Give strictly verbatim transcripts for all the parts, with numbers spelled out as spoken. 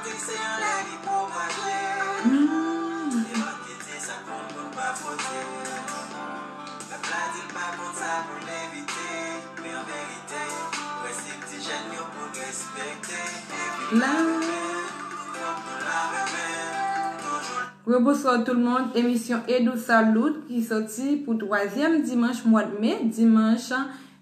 Se anlè li pwopaje. Hmm. E lòt ki di sa konn pou l pa poze. Pèp la di l pa konn sa pou l evite. Men an verite, prensip ti jèn yo pou n respekte. Epi la, lave men, fòk nou lave men. Toujou. Rebonswa tout le monde. Emisyon Edou Salut ki soti pou twazyèm dimanch mwa de me, dimanch,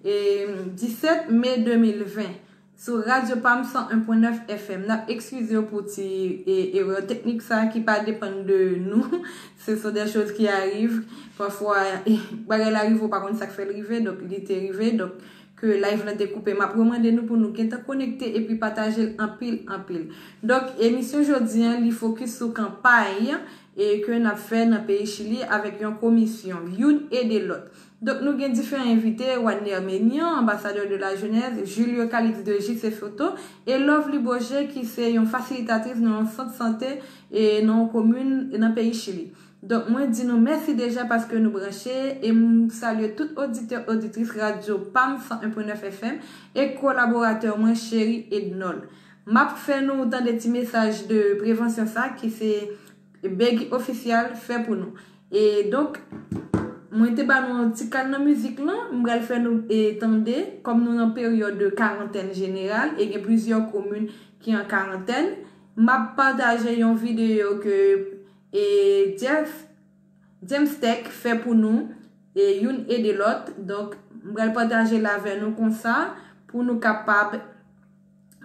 eh, disèt me de mil ven. Sou Radyo Pam san en pwen nèf F M. N ap ekskize w pou ti, e, erè teknik sa ki pa depann de nou. Ce sont des choses qui arrivent. Pafwa, e, bagay la rive, ou pa konn sa k fè l rive, donk li te rive, donk ke live lan te koupe. M ap remande nou pou nou gentan konekte epi pataje l anpil, anpil. Donk, emisyon jodi an, li fokis sou kanpay e ke n ap fè nan peyi Chili avèk yon komisyon, youn ede lòt. Donk, nou gen diferan envite, Wadner Menian, anbasadè de la jenès, Julio Calix de J C Photo, e Lovely Boger, ki se yon fasilitatris nan yon sant sante e nan yon komin nan peyi Chili. Donk, mwen di nou mèsi deja paske nou branche e m salye tout oditè, oditris Radyo Pam san en pwen nèf F M e kolaboratè mwen cheri Ednol. M ap fè nou tande ti mesaj de prevansyon sa ki se Begi Official fè pou nou. E donk, mwen te ba nou yon ti kal nan mizik lan, m pral fè nou, e, tande, kòm nou nan peryòd de karantèn jeneral, e gen plizyè komin ki an karantèn, m ap pataje yon videyo ke, e, Jeff, James Tech fè pou nou, e, youn ede lòt. Donk, m pral pataje l avè nou konsa pou nou kapab,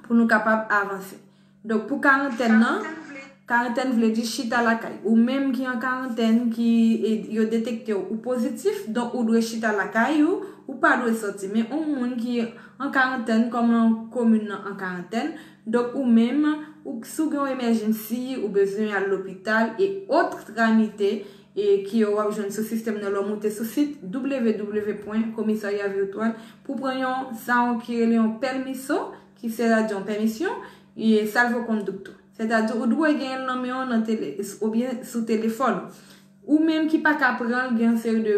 pou nou kapab avanse. Donk, pou karantèn nan, karantèn vle di chita lakay. Ou menm ki an karantèn, ki, e, yo detekte w ou pozitif, donk ou dwe chita lakay ou, ou pa dwe sòti. Men yon moun ki an karantèn, kòm nan komin nan an karantèn, donk ou menm, ou, si w gen yon emèjensi, ou bezwen al lopital e ot tramite, e ki yo w ap jwenn sou sistèm nan lè w moute sou sit w w w pwen komisarya virtwèl pou pran yon, sa ki rele yon pèmiso, ki sètadi yon pèmisyon, e salvokondukto. Sètadi ou dwe gen l nan men w nan tele, oubyen sou telefòn ou. Ou menm ki pa ka pran l, gen yon seri de,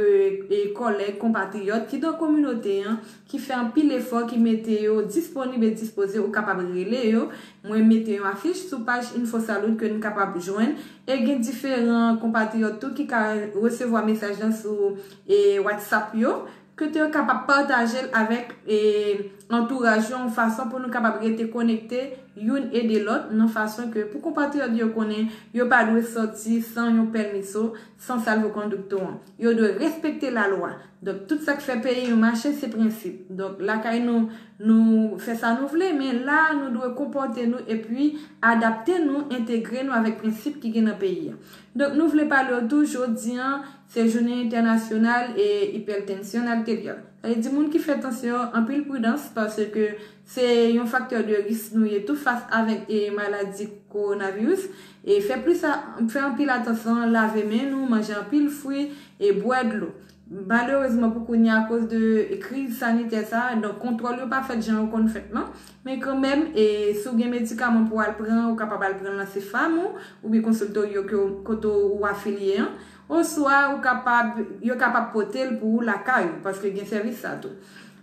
e, kòlèg, konpatriyòt ki nan kominote an, ki fè anpil efò, ki mete yo disponib e dispoze, ou kapab rele yo. Mwen mete yon afich sou paj Info Salut ke n kapab jwenn. E gen diferan konpatriyòt tou ki ka resevwa mesaj lan sou, e, WhatsApp yo, ke te yo kapab pataje l avèk, e, antouraj yo, yon fason pou nou kapab rete konekte youn ede lòt, nan fason ke pou konpatriyòt yo konnen yo pa dwe sòti san yon pèmiso, san salvokondukto an. Yo dwe respekte lalwa. Donk, tout sa k fè peyi yo mache, se prensip. Donk, lakay nou, nou fè sa nou vle, men la, nou dwe konpòte nou epi adapte nou, entegre nou avèk prensip ki gen nan peyi a. Donk, nou vle pale w tou, jodi an, se jounen entènasyonal e ipètansyon arteryèl. Sa vle di moun ki fè tansyon, anpil pridans, paske se yon faktè de risk nou ye tou fas avèk, e, maladi kowonaviris. E fè plis a, fè anpil atansyon, lave men nou, manje anpil fwi e bwè dlo. Malerezman, pou kounye a, akoz de kriz sanitè sa, donk kontwòl yo pa fèt jan yo konn fèt lan. Men kanmenm, e, si w gen medikaman pou w al pran, ou kapab al pran l nan CFAM ou, oubyen konsilte w yo ke w, kote w afilye an. Oswa ou kapab, yo kapab pote l pou ou lakay ou, paske gen sèvis sa tou.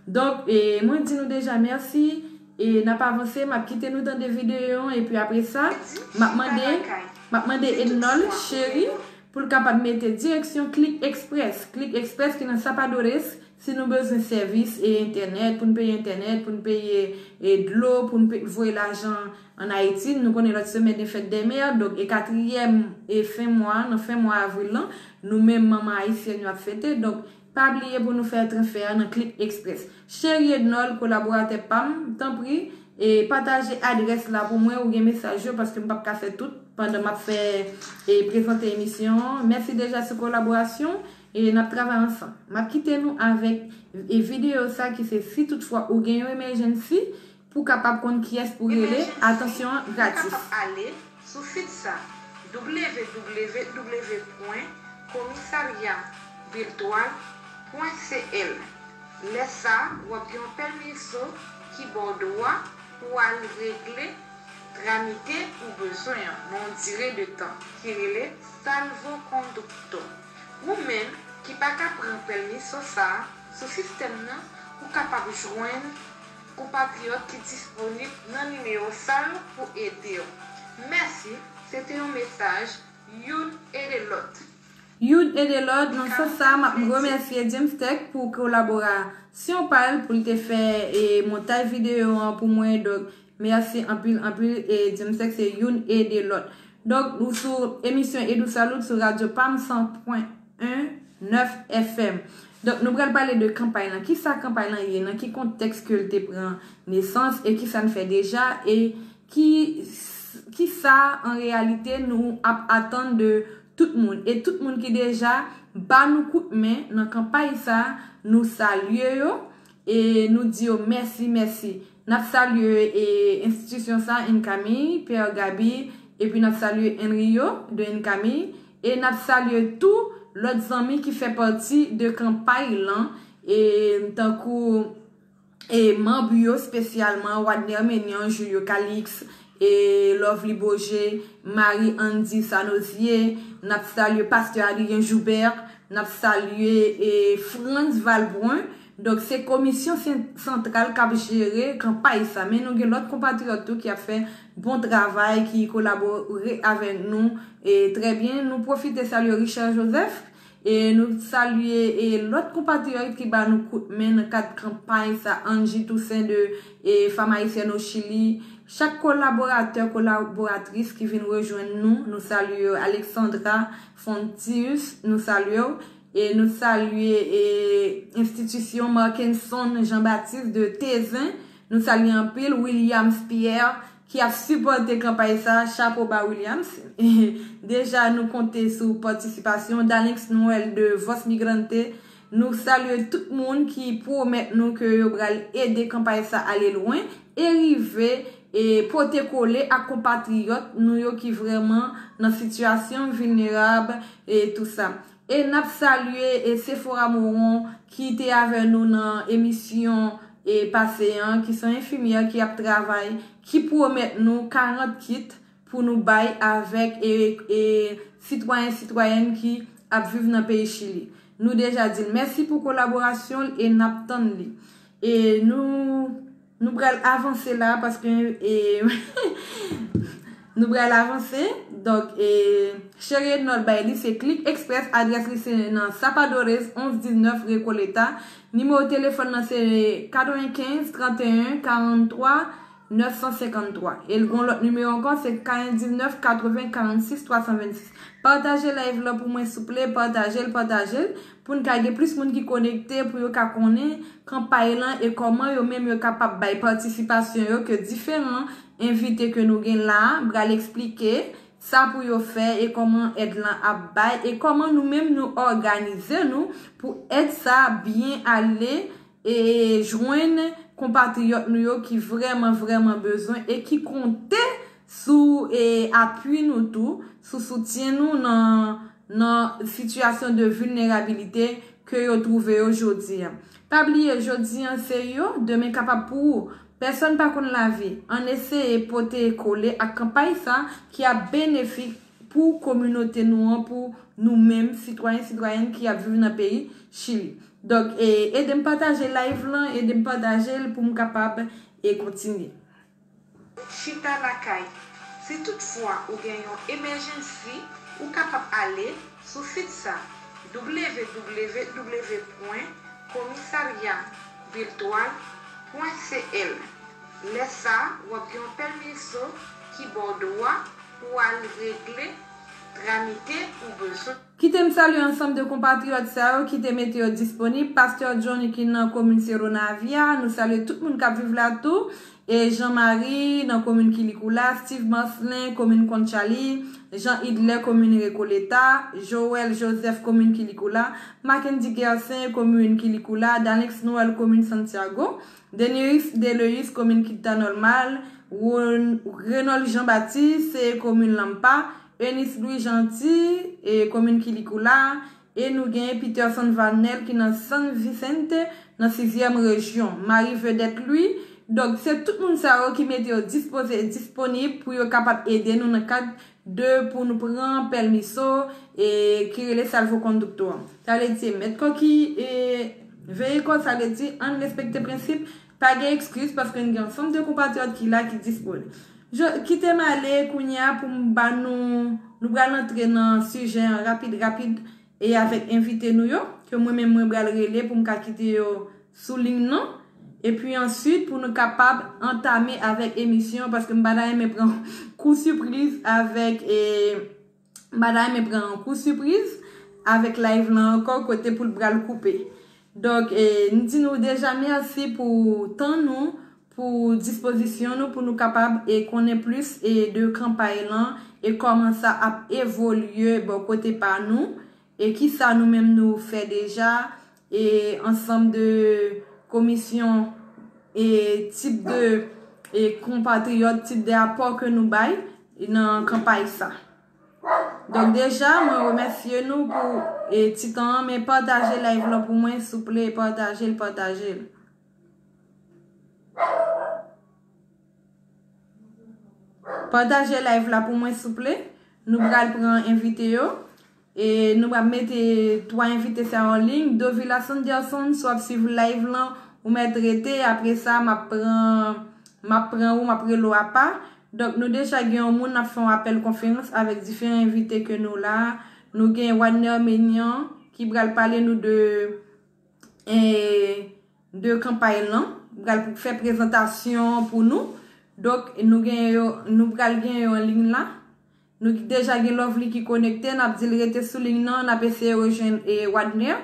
Donk, e, mwen di nou deja mèsi, e n ap avanse, m ap kite nou tande videyo an, epi apre sa, m ap mande, m ap mande Ednol, cheri, pou l kapab mete direksyon Click Express. Click Express ki nan Sapadores, si nou bezwen sèvis e entènèt, pou n peye entènèt, pou n peye, e, dlo, pou n pe-, voye lajan ann Ayiti, nou konnen lòt semèn e fèt dè mè, donk e katriyèm e fen mwa, nan fen mwa avril lan, nou menm manman ayisyèn yo ap fete, donk pa bliye pou nou fè transfè a nan Click Express. Cheri Ednol, kolaboratè pa m, tanpri, e pataje adrès la pou mwen, ou gen mesaj yo, paske m p ap ka fè tout pandan m ap fè, e prezante emisyon an. Mèsi deja sou kolaborasyon, e n ap travay ansanm. M ap kite nou avèk, e videyo sa ki se si toutfwa ou gen yon emergency, pou kapab konn kiyès pou rele, atansyon an gratis. Ou kapab ale sou sit sa, w w w pwen komisarya virtwal pwen c l. Lè sa a, w ap gen yon pèmiso ki ba w dwa pou w al regle tramite ou bezwen an nan yon dire de tan ki rele salvokondukto. Ou menm ki pa ka pran pèmiso sa a, sou sistèm nan, ou kapab jwenn konpatriyòt ki disponib nan nimewo sa l pou ede w. Mèsi, se te yon mesaj youn ede lòt. Youn ede lòt, nan sans sa, m ap remèsye James Tech pou kolaborasyon pa l pou l te fè e montay videyo an pou mwen. Donk, mèsi anpil, anpil. E James Tech se youn ede lòt. Donk, nou sou emisyon Edou Salut sou Radyo Pam san pwen en nèf F M. Donk, nou pral pale de kanpay lan. Kisa kanpay lan ye? Nan ki kontèks ke l te pran nesans? E kisa n fè deja? E ki, kisa, an reyalite, nou ap atann de tout moun? E tout moun ki deja ba nou kout men nan kanpay sa, nou salye yo. E nou di yo mèsi, mèsi. N ap salye e, enstitisyon sa, Enkami, Pè Gaby, epi n ap salye Enrio de Enkami. E n ap salye tou lòt zanmi ki fè pati de kanpay lan, e tankou e manm yo, espesyalman Wadner Menian, Julio Calix, e Lovely Boger, Marie Andy Sanozier. N ap salye Pastè Adrien Joubert, n ap salye e Frantz Valbrun. Donk, se komisyon sen- santral k ap jere kanpay sa. Men nou gen lòt konpatriyòt tou ki ap fè bon travay, ki kolabore avèk nou e trè byen. Nou pwofite salye Richard Joseph. E nou salye e lòt konpatriyòt ki ba nou kout men nan kad kanpay sa, Angie Toussaint de e Femme Haïtienne au Chili, chak kolaboratè, kolaboratris ki vin rejwenn nou, nou salye yo. Alexandra Fontius, nou salye w. E nou salye e enstitisyon Markenson Jean Baptiste de Tezen, nou salye anpil. Williams Pierre, ki ap sipòte kanpay sa, chapo ba Williams. Deja, nou konte sou patisipasyon Dalinx Noël de Voz Migrante. Nou salye tout moun ki pwomèt nou ke yo pral ede kanpay sa ale lwen e rive e pote kole ak konpatriyòt nou yo ki vrèman nan sitiyasyon vilnerab e tou sa. E n ap salye e Sephora Moron ki te avè nou nan emisyon e pase an, ki se yon enfimyè ki ap travay, ki pwomèt nou karant kit pou nou bay avèk e, e sitwayen, sitwayèn ki ap viv nan peyi Chili. Nou deja di l mèsi pou kolaborasyon l e n ap tann li. E nou, nou pral avanse la paske e, nou pral avanse. Donk, e, Cheri Ednòl bay li se Click Express, adrès li se nan Zapadores, onz diznèf Recoleta. Nimewo telefòn nan se katrevenkenz, tranteyen, karanntwa, nèf san senkanntwa. E l gon lòt nimewo ankò, se katrevenndiznèf, katreven, karannsis, twa san vennsis. Pataje live lan pou mwen, souple, pataje l, pataje l, pou n ka gen plis moun ki konekte, pou yo ka konnen kanpay lan e kòman yo menm yo kapab bay patisipasyon yo, ke diferan envite ke nou gen la a pral eksplike sa pou yo fè e kòman èd lan ap bay e kòman nou menm nou òganize nou pou èd sa byen ale e jwenn konpatriyòt nou yo ki vrèman, vrèman bezwen e ki konte sou e apui nou tou, sou soutyen nou nan, nan sitiyasyon de vilnerabilite ke yo twouve yo jodi a. Pa bliye, jodi a se yo, demen kapab pou ou. Pèsonn pa konn lavi. Ann eseye pote kole ak kanpay sa ki ap benefik pou kominote nou an, pou nou menm, sitwayen, sitwayèn ki ap viv nan peyi Chili. Donk, e, ede m pataje live lan, ede m pataje l pou m kapab e kontinye. Chita lakay. Si toutfwa ou gen yon emèjensi, ou kapab ale sou sit sa, w w w pwen komisarya viltwal pwen c l. Lè sa a, w ap gen yon pèmiso ki ba w dwa pou w al regle, tramite ou bezwen. Kite m salye ansanm de konpatriyòt sa yo ki te mete yo disponib. Pastè Johnny ki nan komin Cerro Navia, nou salye tout moun k ap viv la tou. E Jean Marie nan komin Kilikoula, Steve Marcelin, komin Conchali, Jean Idler, komin Recoleta, Joël Joseph, komin Kilikoula, Mackendy Gersin, komin Kilikoula, Danix Noël, komin Santiago, Deniris Deleus, komin Quinta Normal, Ren- Renold Jean Baptiste, komin Lampa, Eunice Louis Gentil, e komin Kilikoula, e nou gen Peterson Vanel ki nan San Vicente, nan sizyèm rejyon, Marie Vedette Louis. Donk, se tout moun sa yo ki mete yo dispoze e disponib pou yo kapab ede nou nan kad de pou nou pran pèmiso e ki rele salvoconducto. Sa vle di, mèt kò ki e, veye kò, sa vle di, ann respekte prensip, pa gen ekskiz paske n gen ansanm de konpatriyòt ki la ki disponib. Kite m ale kounye a pou m ba nou, nou pral antre nan sijè an rapid rapid e avèk envite nou yo, ke mwen menm mwen pral rele pou m ka kite yo sou liy nan. Epi answit pou nou kapab antame avèk emisyon, paske m pa ta renmen pran kou sipriz avèk e m pa ta renmen pran kou sipriz avèk live lan ankò kote pou l pral koupe. Donk, e, n di nou deja mèsi pou tan nou, pou dispozisyon nou, pou nou kapab e konnen plis e de kanpay lan e kòman sa ap evolye bò kote pa nou e kisa nou menm nou fè deja e ansanm de komisyon e tip de e konpatriyòt, tip de apò ke nou bay nan kanpay sa. Donk deja, mwen remèsye nou pou e ti tan an, men pataje live lan pou mwen, souple, pataje l, pataje l. Pataje live la pou mwen, souple. Nou pral pran envite yo. E nou pral mete twa envite sa yo an liy. Dovila Sanderson, si w ap swiv live lan, ou mèt rete. Apre sa, m ap pran, m ap pran ou, m ap rele w apa. Donk, nou deja gen yon moun, n ap fè yon apèl konferans avèk diferan envite ke nou la. Nou gen Wadner Menyan ki pral pale nou de, e, de kanpay lan. Pral fè prezantasyon pou nou. Donk, nou gen yo, nou pral gen yo an liy la. Nou deja gen Lovely ki konekte, n ap di l rete sou liy nan, n ap eseye rejwenn e Wadner.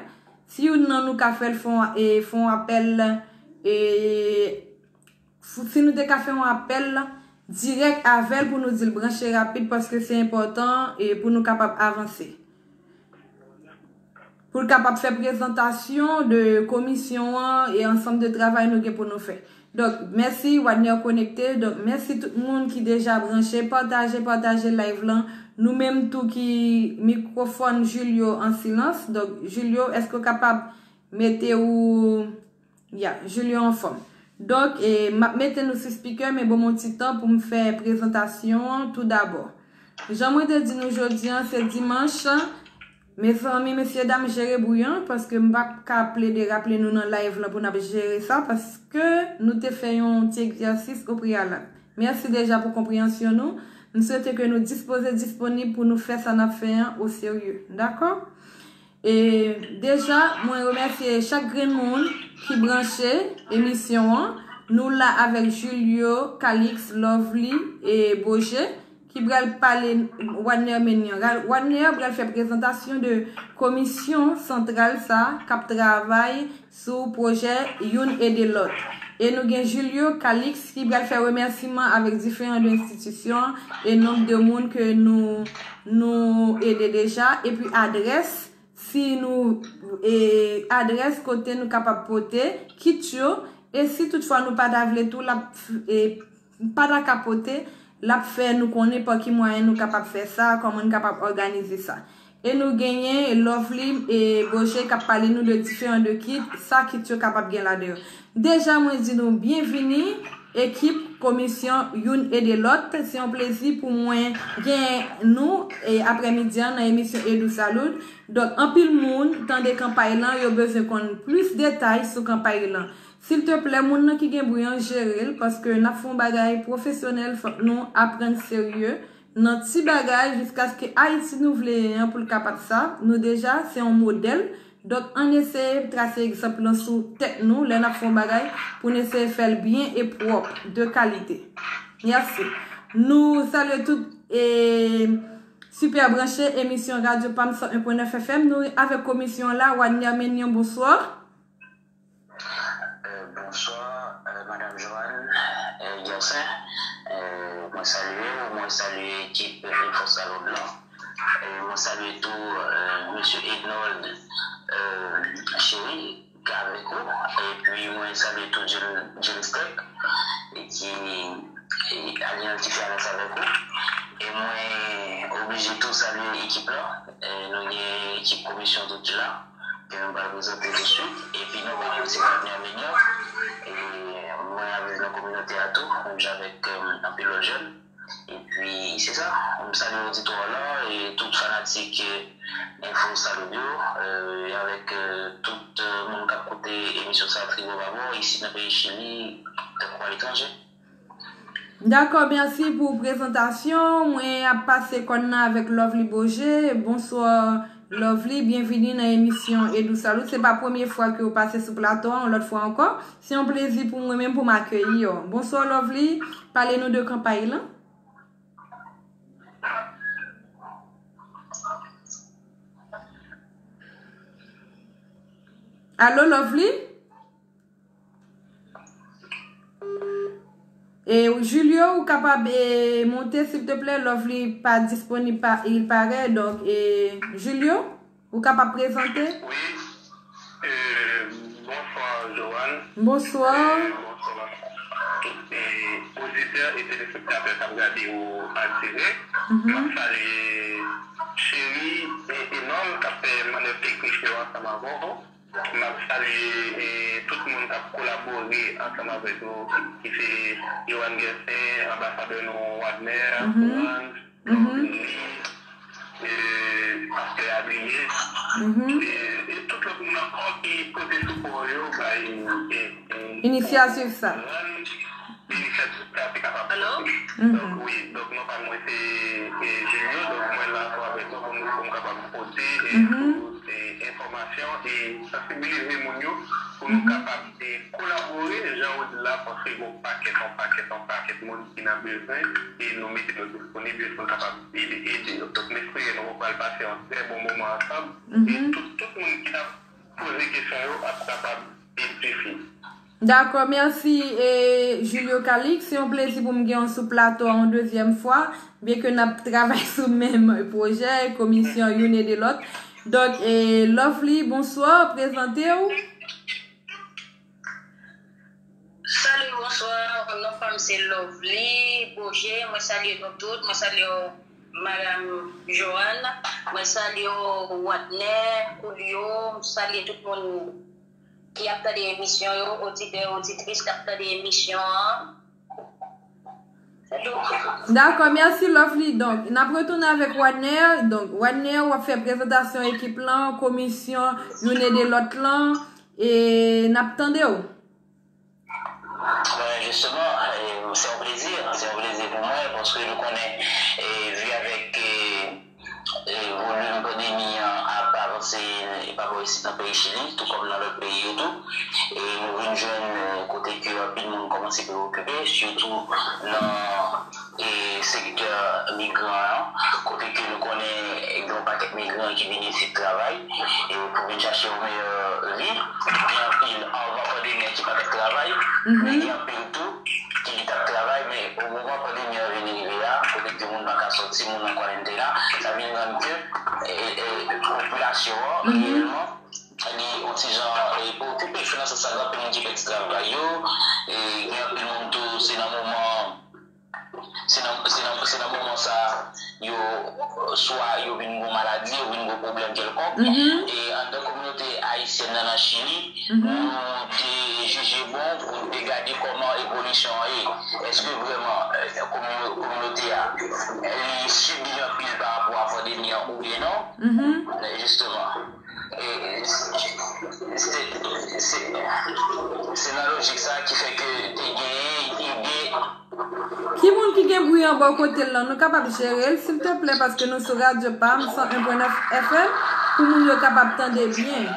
Si youn nan nou ka fè l fè yon, e, fè yon apèl, e, si nou te ka fè yon apèl dirèk avè l pou nou di l branche rapid, paske se enpòtan e pou nou kapab avanse. Pou l kapab fè prezantasyon de komisyon an e ansanm de travay nou gen pou nou fè. Donk, mèsi Wadner konekte. Donk, mèsi tout moun ki deja branche. Pataje, pataje live lan. Nou menm tou ki mikwofòn Julio an silans. Donk, Julio, èske w kapab mete ou, ya, Julio anfòm. Donk, e, m ap mete nou sou speaker, men ban m yon ti tan pou m fè prezantasyon an tou dabò. Jan mwen te di nou jodi an, se dimanch. Mezanmi, mesye dam, jere bri an, paske m pa ka plede raple nou nan live lan pou n ap jere sa, paske nou te fè yon ti egzèsis o preyalab. Mèsi deja pou konpreyansyon nou. M swete ke nou dispoze, disponib pou nou fè sa n ap fè an o serye. Dakò? E deja, mwen remèsye chak grenn moun ki branche emisyon an. Nou la avèk Julio, Calix, Lovely e Boje ki pral pale Wadner Menyan. Ra-, Wadner pral fè prezantasyon de komisyon santral sa k ap travay sou pwojè youn ede lòt. E nou gen Julio, Calix ki pral fè remèsiman avèk diferan de enstitisyon e nonb de moun ke nou, nou ede deja. Epi adrès, si nou, e, adrès kote nou kapab pote kit yo. E si toutfwa nou pa ta vle tou, l ap, e, pa ta ka pote, l ap fè nou konnen pa ki mwayen nou kapab fè sa, kòman n kapab òganize sa. E nou genyen Lovely e Boje k ap pale nou de diferan de kit, sa kit yo kapab gen ladan yo. Deja, mwen di nou byenvini, ekip komisyon youn ede lòt. Se yon plezi pou mwen gen nou e aprèmidi an nan emisyon Edou Salud. Donk, anpil moun tande kanpay lan, yo bezwen konn plis detay sou kanpay lan. Silteplè, moun nan ki gen bri an, jere l, paske n ap fè yon bagay pwofesyonèl, fòk nou aprann serye nan ti bagay jiskaske Ayiti nou vle ye an pou l kapab sa. Nou deja, se yon modèl. Donk, ann eseye trase egzanp lan sou tèt nou lè n ap fè yon bagay pou n eseye fè l byen e pwòp, de kalite. Mèsi. Nou salye tout e Super Branche, emisyon Radyo Pam san en pwen nèf F M. Nou avèk komisyon an la, Wadner Menyon, bonswa. Euh, bonswa, euh, Madanm Joanne, euh, Gerson. Euh, mwen salye w, mwen salye ekip Info Salud lan. Euh, mwen salye tou euh, Mesye Ednold euh, Chéry ki avèk ou. Epi mwen salye tou James, James Tech e ki e Alliance ki fè alliance avèk ou. E mwen oblije tou salye ekip la. E nou gen ekip komisyon tou ki la, ke nou pral prezante touswit. Epi nou gen yon ti patnè Menya. E mwen ap viv nan kominote a tou, menm jan avèk anpil lòt jèn. Epi se sa, m salye oditwa la e tout fanatik Info Salud yo, e avèk tout moun k ap koute emisyon sa tribò babò, isit nan peyi Chili, tankou aletranje. Dakò, mèsi pou prezantasyon. Mwen ap pase kòn nan avèk Lovely Beaugé. Bonswa, Lovely, byenvini nan emisyon Edou Salut. Se pa premye fwa ke w pase sou plato a, yon lòt fwa ankò. Se yon plezi pou mwen menm pou m akeyi w. Bonswa, Lovely, pale nou de kanpay lan. Alo, Lovely? E Julio, ou kapab e, monte, silteplè? Lovely pa disponib, pa, il paraît. Donk, e, Julio, ou kapab prezante? Wi. E, bonswa, Joanne. Bonswa. E, bonswa tout e, oditè e telespektatè k ap gade ou an dirèk. M ap salye Cheri e Enòl k ap fè mannèv teknik yo ansanm avè w. M ap salye e, tout moun k ap kolabore ansanm avèk nou, ki se Johan Gersin, anbasadè nou Wadner, Juan, Lili, e, pastè Adrien, e, e tout lòt moun ankò ki pote sipò yo bay e, e, inisyativ sa. Inisyativ sa te kapab. Alo? Donk, wi, donk, non pa mwen se e, Julio, donk mwen la ansanm avèk nou pou nou, pou m kapab pote e, tout e, enfòmasyon e sansibilize moun yo pou nou kapab e, kolabore, jan ou di la, paske gon pakèt, on pakèt, on pakèt moun ki nan bezwen e nou mete nou disponib pou nou kapab ede, ede yo. Donk, m espere nou pral pase yon trè bon moman ansanm e tout, tout moun ki t ap poze kesyon yo ap kapab edifye. Dakò, mèsi e Julio Calix. Se yon plezi pou m gen w sou plato a yon dezyèm fwa, byenke n ap travay sou menm pwojè, komisyon youn ede lòt. Donk, e Lovely, bonswa, prezante w. Salut, bonswa. Non pa m se Lovely Beaugé. Mwen salye nou tout. Mwen salye w, Madam Joanne. Mwen salye w, Wadner, Julio. M salye tout moun ki ap tande emisyon yo, oditè, oditris k ap tande emisyon an. Se tou. Dakò, mèsi Lovely. Donk, n ap retounen avèk Wadner. Donk, Wadner, w ap fè prezantasyon ekip lan, komisyon youn ede lòt lan, e n ap tande w. Ben, jisteman, e, se yon plezi, se yon plezi pou mwen, paske nou konnen, e, vi avèk, e, e, volim pandemi an ap avanse, e, pa bò isit nan peyi Chili, tou kòm nan lòt peyi yo tou. E nou vin jwenn, e, kote ke anpil moun kòmanse preokipe, sitou nan, e, sektè migran an, kote ke nou konnen gen yon pakèt migran ki vin isit travay, e pou vin chache yon meyè vi. Gen anpil anvan pandemi an ki pa t ap travay, men gen anpil tou ki, ki t ap travay, men o moman pandemi an vin rive a, kote ke moun pa ka sòti, moun nan kwarantena, sa vin rann ke, e, e, popilasyon an, reyèlman, li yon ti jan, e, preokipe. Se nan sans sa, gen anpil moun ki pèdi travay yo, e gen anpil moun tou, se nan moman, se nan, se nan, se nan moman sa, yo, swa yo vin gon maladi, yo vin gon pwoblèm kèlkonk. E anndan kominote ayisyèn nan, nan Chili, nou te jije bon pou n te gade kòman evolisyon an ye. Èske vrèman, e, komino-, kominote a, e, li sibi anpil pa rapò a pandemi an oubyen non? Jisteman. E, se, se, se nan lojik sa ki fè ke te genyen ide. Ki moun ki gen bri an bò kote l lan? Nou kapab jere l, silteplè, paske nou sou radyo pa m san en pwen nèf F M, pou moun yo kapab tande byen.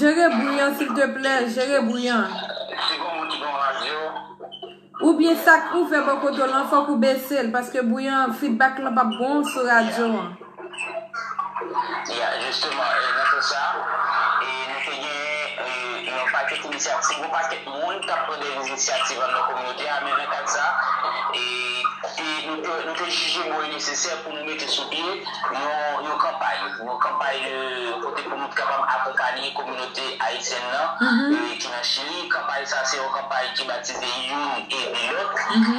Jere bri an, silteplè, jere bri an. Si gon moun ki gen yon radyo, oubyen sa k ouvè bò kote w lan, fòk ou bese l, paske bri an, feedback lan p ap bon sou radyo an. Ya, jisteman, e, nan sans sa, e, nou te gen, e, yon pakèt inisyativ, yon pakèt moun k ap pran de inisyativ anndan kominote a, men nan kad sa, e, e nou te, nou te jije bon e nesesè pou nou mete sou pye yon, yon kanpay, yon kanpay de, kote pou nou kapab akonpaye kominote ayisyèn nan, e, ki nan Chili. Kanpay sa, se yon kanpay ki batize Youn Ede Lòt,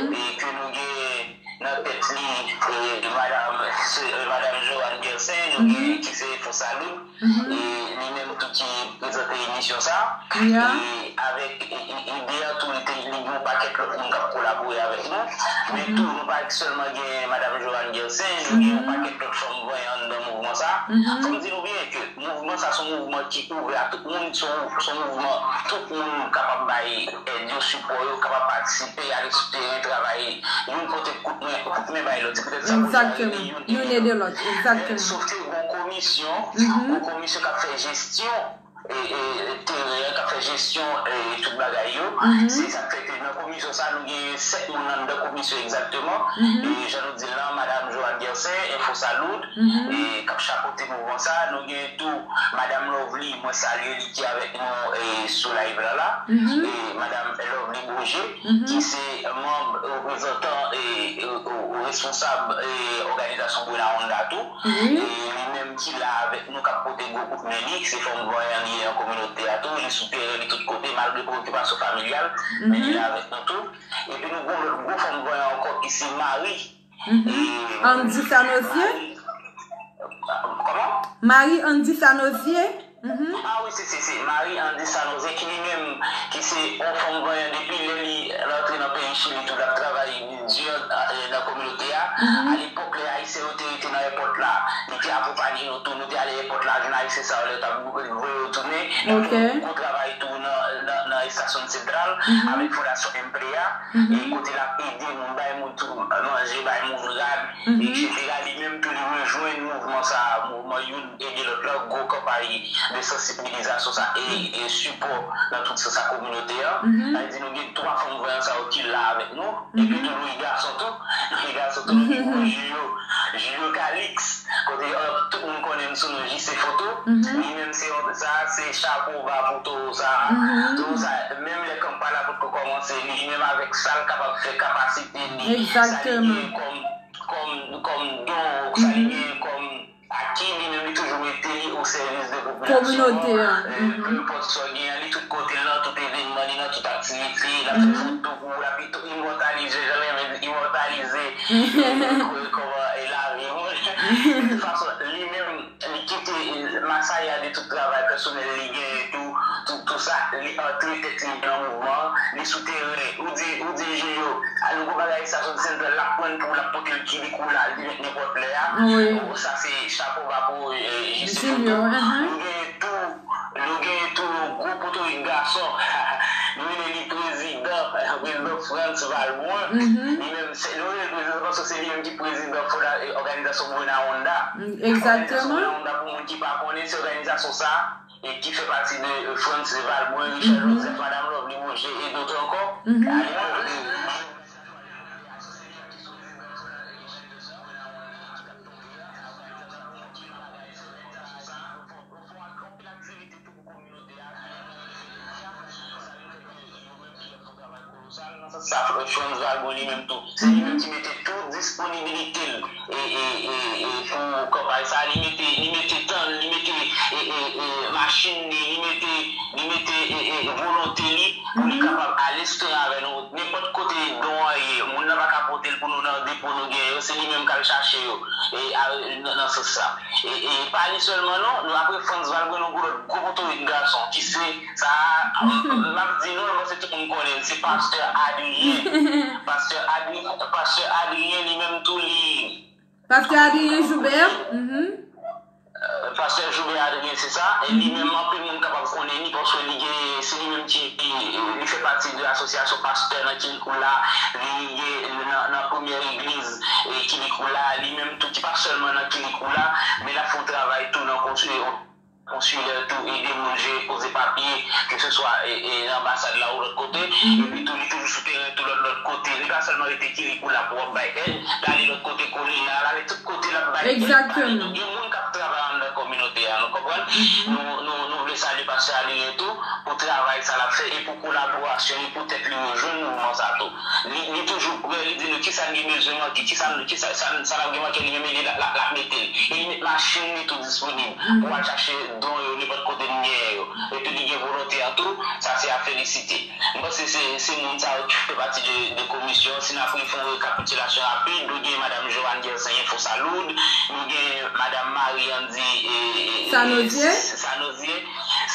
e ke nou gen nan tèt li, e, madanm, se, e, madanm Joanne Gersin, nou gen ki se Fosalou, e li menm tou ki prezante emisyon sa. E avèk, e, e, ide a tou, li te, li gen yon pakèt lòt moun k ap kolabore avèk nou. Men tou, nou pa sèlman gen madanm Joanne Gersin, nou gen yon pakèt lòt fanm vanyan anndan mouvman sa. Fò m di nou byen ke mouvman sa se yon mouvman ki ouvè a tout moun, se yon, se yon mouvman tout moun kapab bay èd yo, sipò yo, kapab patisipe, ale sou teren, travay, youn pote kout men, kout men bay lòt. Se poutèt sa pou di a ede youn ede lòt. Egzakteman. Youn ede lòt. Egzakteman. Sòf ke gon komisyon, gon komisyon k ap fè jesyon e, e, teren an, k ap fè jesyon, e, tout bagay yo. Se sa k fè ke nan komisyon sa, nou gen sèt moun anndan komisyon egzakteman. E jan nou di l lan, Madam Joanne Gercin, Info Salud, e k ap chapote mouvman sa. Nou gen tou Madam Lovely, mwen salye li, ki avèk nou, e, sou live la la. E Madam Lovely Bourget, ki se manm reprezantan e, e, e, responsab, e, òganizasyon Buena Onda tou. E li menm ki la avèk nou, k ap pote gwo kout men li, se fanm vanyan li ye nan kominote a tou, li sou teren, li tout kote, malgre preokipasyon familyal, men li la avèk nou tou. Epi nou gen yon lòt gwo fanm vanyan ankò ki se Marie. E Andy Sanozier? Marie, kòman? Marie Andy Sanozier? Ah wi, se, se, se Marie Andy Sanozier ki li menm, ki se yon fanm vanyan depi lè li rantre nan peyi Chili tou, l ap travay di, e, nan kominote a. Alepòk, lè Ayisyen yo te rete nan èpòt la, li te akonpanye nou tou, nou te ale èpòt la, jwenn Ayisyen sa yo, lè yo t ap voye yo tounen. L ap fè yon gwo travay tou nan, nan, nan estasyon sentral, avèk Fondasyon Emplea, e kote l ap ede moun, bay moun tou manje, bay moun rad, etsetera. Li menm tou, li rejwenn mouvman sa a, mouvman youn ede lòt la, gwo kanpay de sansibilizasyon sa e, e sipò nan tout sans a kominote an. Sa vle di nou gen twa fanm vanyan sa yo ki la avèk nou. Epi tou nou gen gason tou. Nou gen gason tou, nou gen gwo Julio, Julio Calix, kote, e, tout moun konnen l sou non J C Foto. Li menm se yon, sa se chapo ba pou towo sa a. Towo sa, menm lè kanpay la potko kòmanse, li menm avèk sa l kapab fè, kapasite li, sa li gen kòm, kòm, kòm don, sa li gen kòm aki, li menm li toujou mete li o sèvis de popilasyon an. Pe enpòt sa w gen an, li tout kote l, nan tout evènman, li nan tout aktivite, l ap fè foto pou ou, l ap imòtalize, jan l renmen di, imòtalize, e, kòman, e, lavi moun. De tout fason, li menm, li kite, e, masaya de tout travay pèsonèl li genyen tou, tout, tout sa, li antre tèt li nan mouvman an, li sou teren. Ou di, ou di Julio, a, nou gon bagay estasyon sentral, l ap pran pou l, l ap pote l kibik ou la, li met nenpòt lè a. Wi. Sa se chapo ba pou, e, J C Foto. Nou gen tou, nou gen tou yon gwo potorik gason. Nou rele li prezidan, prezidan Frantz Valbrun. Li menm, se, nou rele l prezidan paske se li menm ki prezidan fonda-, e, òganizasyon Buena Onda. Egzakteman. Òganizasyon Buena Onda, pou moun ki pa konnen, se òganizasyon sa, e ki fè pati de, e, Frantz Valbrun, Richard Joseph, Madam Lovely Bourget e dòt ankò. Alepòk, e, sa, Frantz Valbrun li menm tou, se li menm ki mete tout disponibilite l, e, e, e, e pou kanpay sa, li mete, li mete tan, li mete, e, e, e, machin li, li mete, li mete, e, e, volonte li pou li kapab ale sou teren avè nou. Nenpòt kote don an ye, moun nan pa ka pote l pou nou nan depo nou gen yo, se li menm k al chache yo, e, a, nan, nan sans sa. E, e pa li sèlman non, nou apre Frantz Valbrun, nou gen lòt gwo potorik gason, ki se, sa a, m ap di nou l, paske tout moun konnen l, se pastè Adrien. Pastè Adrien, pastè Adrien li menm tou li Pastè Adrien Joubert. Pastè Joubert Adrien, se sa. E li menm, anpil moun kapab konnen li, paske li gen, se li menm ki, li fè pati de asosyasyon pastè nan Kilikou la, li gen nan, nan premyè egliz, e, Kilikou la, li menm tou ki pa sèlman nan Kilikou la, men l ap fè yon travay tou nan konstwi-, konsilè tou, ede moun jere koze papye, keseswa, e, e, nan anbasad la ou lòt kote, epi tou li toujou sou teren tou lòt, lòt kote. Li pa sèlman rete Kilikou la pou w ap bay èd, l ale lòt kote Kolina, l ale tout kote l ap bay èd. Egzakteman. Gen moun k ap travay anndan kominote a, nou konprann? Nou, nou, nou vle salye pastè Adrien tou pou travay sa l ap fè e pou kolaborasyon li, pou tèt li rejwenn mouvman sa tou. Li, li toujou prè, li di nou kisa n gen bezwen manke, kisa n, kisa, sa n, sa n ap gen manke, li menm li, l ap, l ap, l ap mete l. E li met machin li tou disponib pou al chache don yo nenpòt kote n genyen yo. Epi li gen volonte an tou, sa se a felisite. M panse se, se moun sa yo ki fè pati de, de komisyon. Si n ap fè yon rekapitilasyon rapid, nou gen Madam Joanne Gercin, Info Salud, nou gen Madam Marie Andy, e, e, e, Sanozier. Sanozier,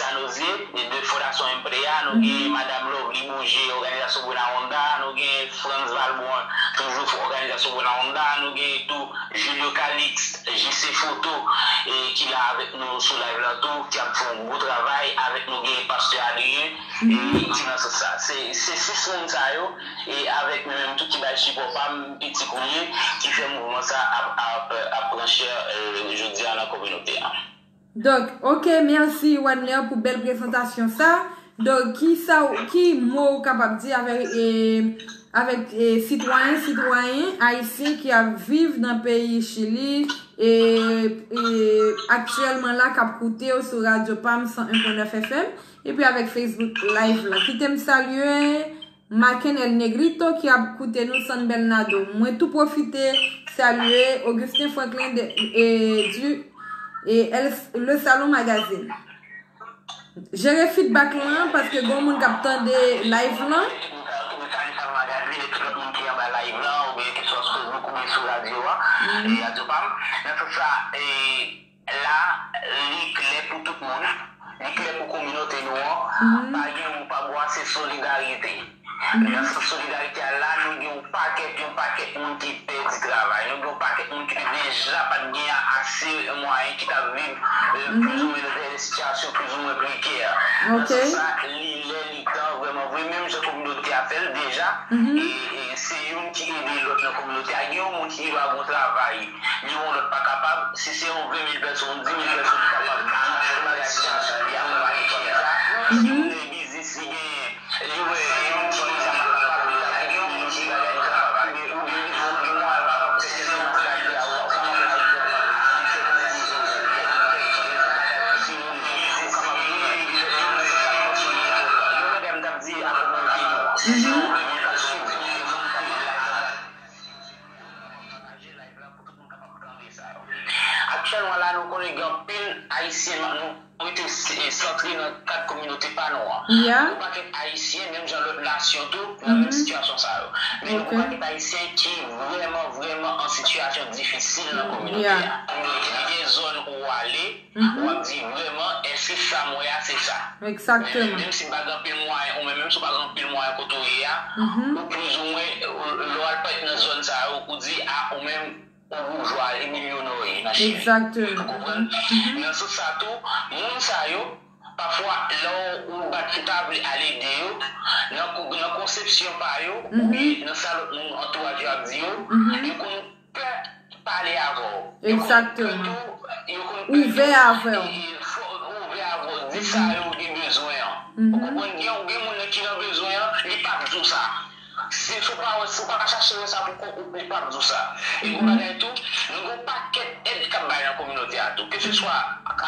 Sanozier, e de Fondasyon Emplea, nou gen Madam Lovely Bourget, òganizasyon Buena Onda, nou gen Frantz Valbrun, toujou òganizasyon Sou Bonawonda, nou genyen tou Julio Calixte, J C Foto, e ki la avèk nou sou live la tou, ki ap fè yon gwo travay. Avèk nou genyen Pastè Adrien, e ki nan sans sa. Se, se sis moun sa yo, e avèk mwen menm tou ki bay sipò pa m, piti kounye, ki fè mouvman sa ap, ap, ap pran chè, e, jodi a nan kominote a. Donk, ok, mèsi Wadner pou bèl prezantasyon sa. Donk, ki sa w, ki mo ou kapab di avèk, e, avèk e, sitwayen, sitwayen ayisyen ki ap viv nan peyi Chili e, e aktyèlman la k ap koute w sou Radyo Pam san en pwen nèf F M epi avèk Facebook Live la. Kite m salye Maken El Negrito ki ap koute nou San Bernardo. Mwen tou pwofite salye Augustin Franklin de, e, du, e, El, Le Salon Magazine. Jere feedback lan paske gon moun k ap tande live lan. Nan sans sa, e, la, li klè pou tout moun. Li klè pou kominote nou an. Pa gen ou pa bwa, se solidarite. Nan sans solidarite a la, nou gen yon pakèt, yon pakèt moun ki pèdi travay. Nou gen yon pakèt moun ki te deja pa t gen ase mwayen, ki t ap viv, e, plizoumwen nan de sitiyasyon plizoumwen prekè. Nan sans sa, li lè, li tan, vrèman vre, menm jan kominote a fè l deja, e, e se youn ki ede lòt nan kominote a. Gen yon moun ki rive a gon travay, li wè yon lòt pa kapab, si se yon ven mil pèsòn, yon di mil pèsòn ki kapab achte bagay pou yo akonpaye kòm sa, si moun nan gen biznis, li genyen, li wè yon moun ki kapab, li ta gen yon moun ki bagay li kapab, oubyen, oubyen li fè yon mwayen pa kapab fè sèl yon bagay li a, ou pa konprann sa li fè, li fè pou biznis, si moun gen biznis, li genyen, li fè yon bagay m t ap di a kominote nou an. Aktyèlman la, nou konnen gen anpil Ayisyen, nou rete s- e santre nan kad kominote pa nou an. Gen yon pakèt Ayisyen, menm jan lòt nasyon tou, nan menm sitiyasyon sa yo. Men gen yon pakèt Ayisyen ki vrèman, vrèman an sitiyasyon difisil nan kominote a. Li gen zòn ou ale, w ap di vrèman, èske sa m wè a se sa? Menm si m pa gen anpil mwayen, ou menm, menm si w pa gen anpil mwayen kote w ye a, ou plizoumwen, lè w al parèt nan zòn sa yo, ou di, a, ou menm, ou boujwa, e milyonè w ye nan Chili. Ou konprann? Nan sans sa tou, moun sa yo, pafwa, lè w bat pou ta vle al ede yo, nan, nan konsepsyon pa yo, oubyen nan sa lòt moun antouraj yo ap di yo, yo konn pè pale avè w. Yo konn pè tou, yo konn pè tou, ouvè avè w. Ouvè avè w, di sa yo gen bezwen an. Ou konprann? Gen, gen moun nan ki nan bezwen an, li p ap di w sa. Si, si w pa, si w pa chache wè sa pou kont ou, li p ap di w sa. E gon bagay tou, nou gen yon pakèt èd k ap bay nan kominote a tou. Keseswa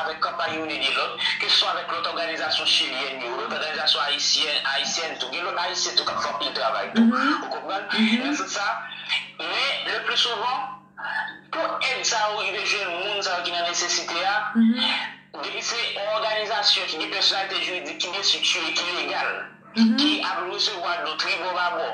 avèk kanpay youn ede lòt, keseswa avèk lòt òganizasyon chilyèn yo, lòt òganizasyon ayisyèn, ayisyèn tou. Gen lòt Ayisyen tou k ap fè anpil travay tou. Ou konprann? Nan sans sa, men le pli souvan, pou èd sa yo rive jwenn moun sa yo ki nan nesesite a, depi se yon òganizasyon ki gen pèsonalite jiridik, ki gen estrikti, ki legal, ki ap resevwa don tribò babò,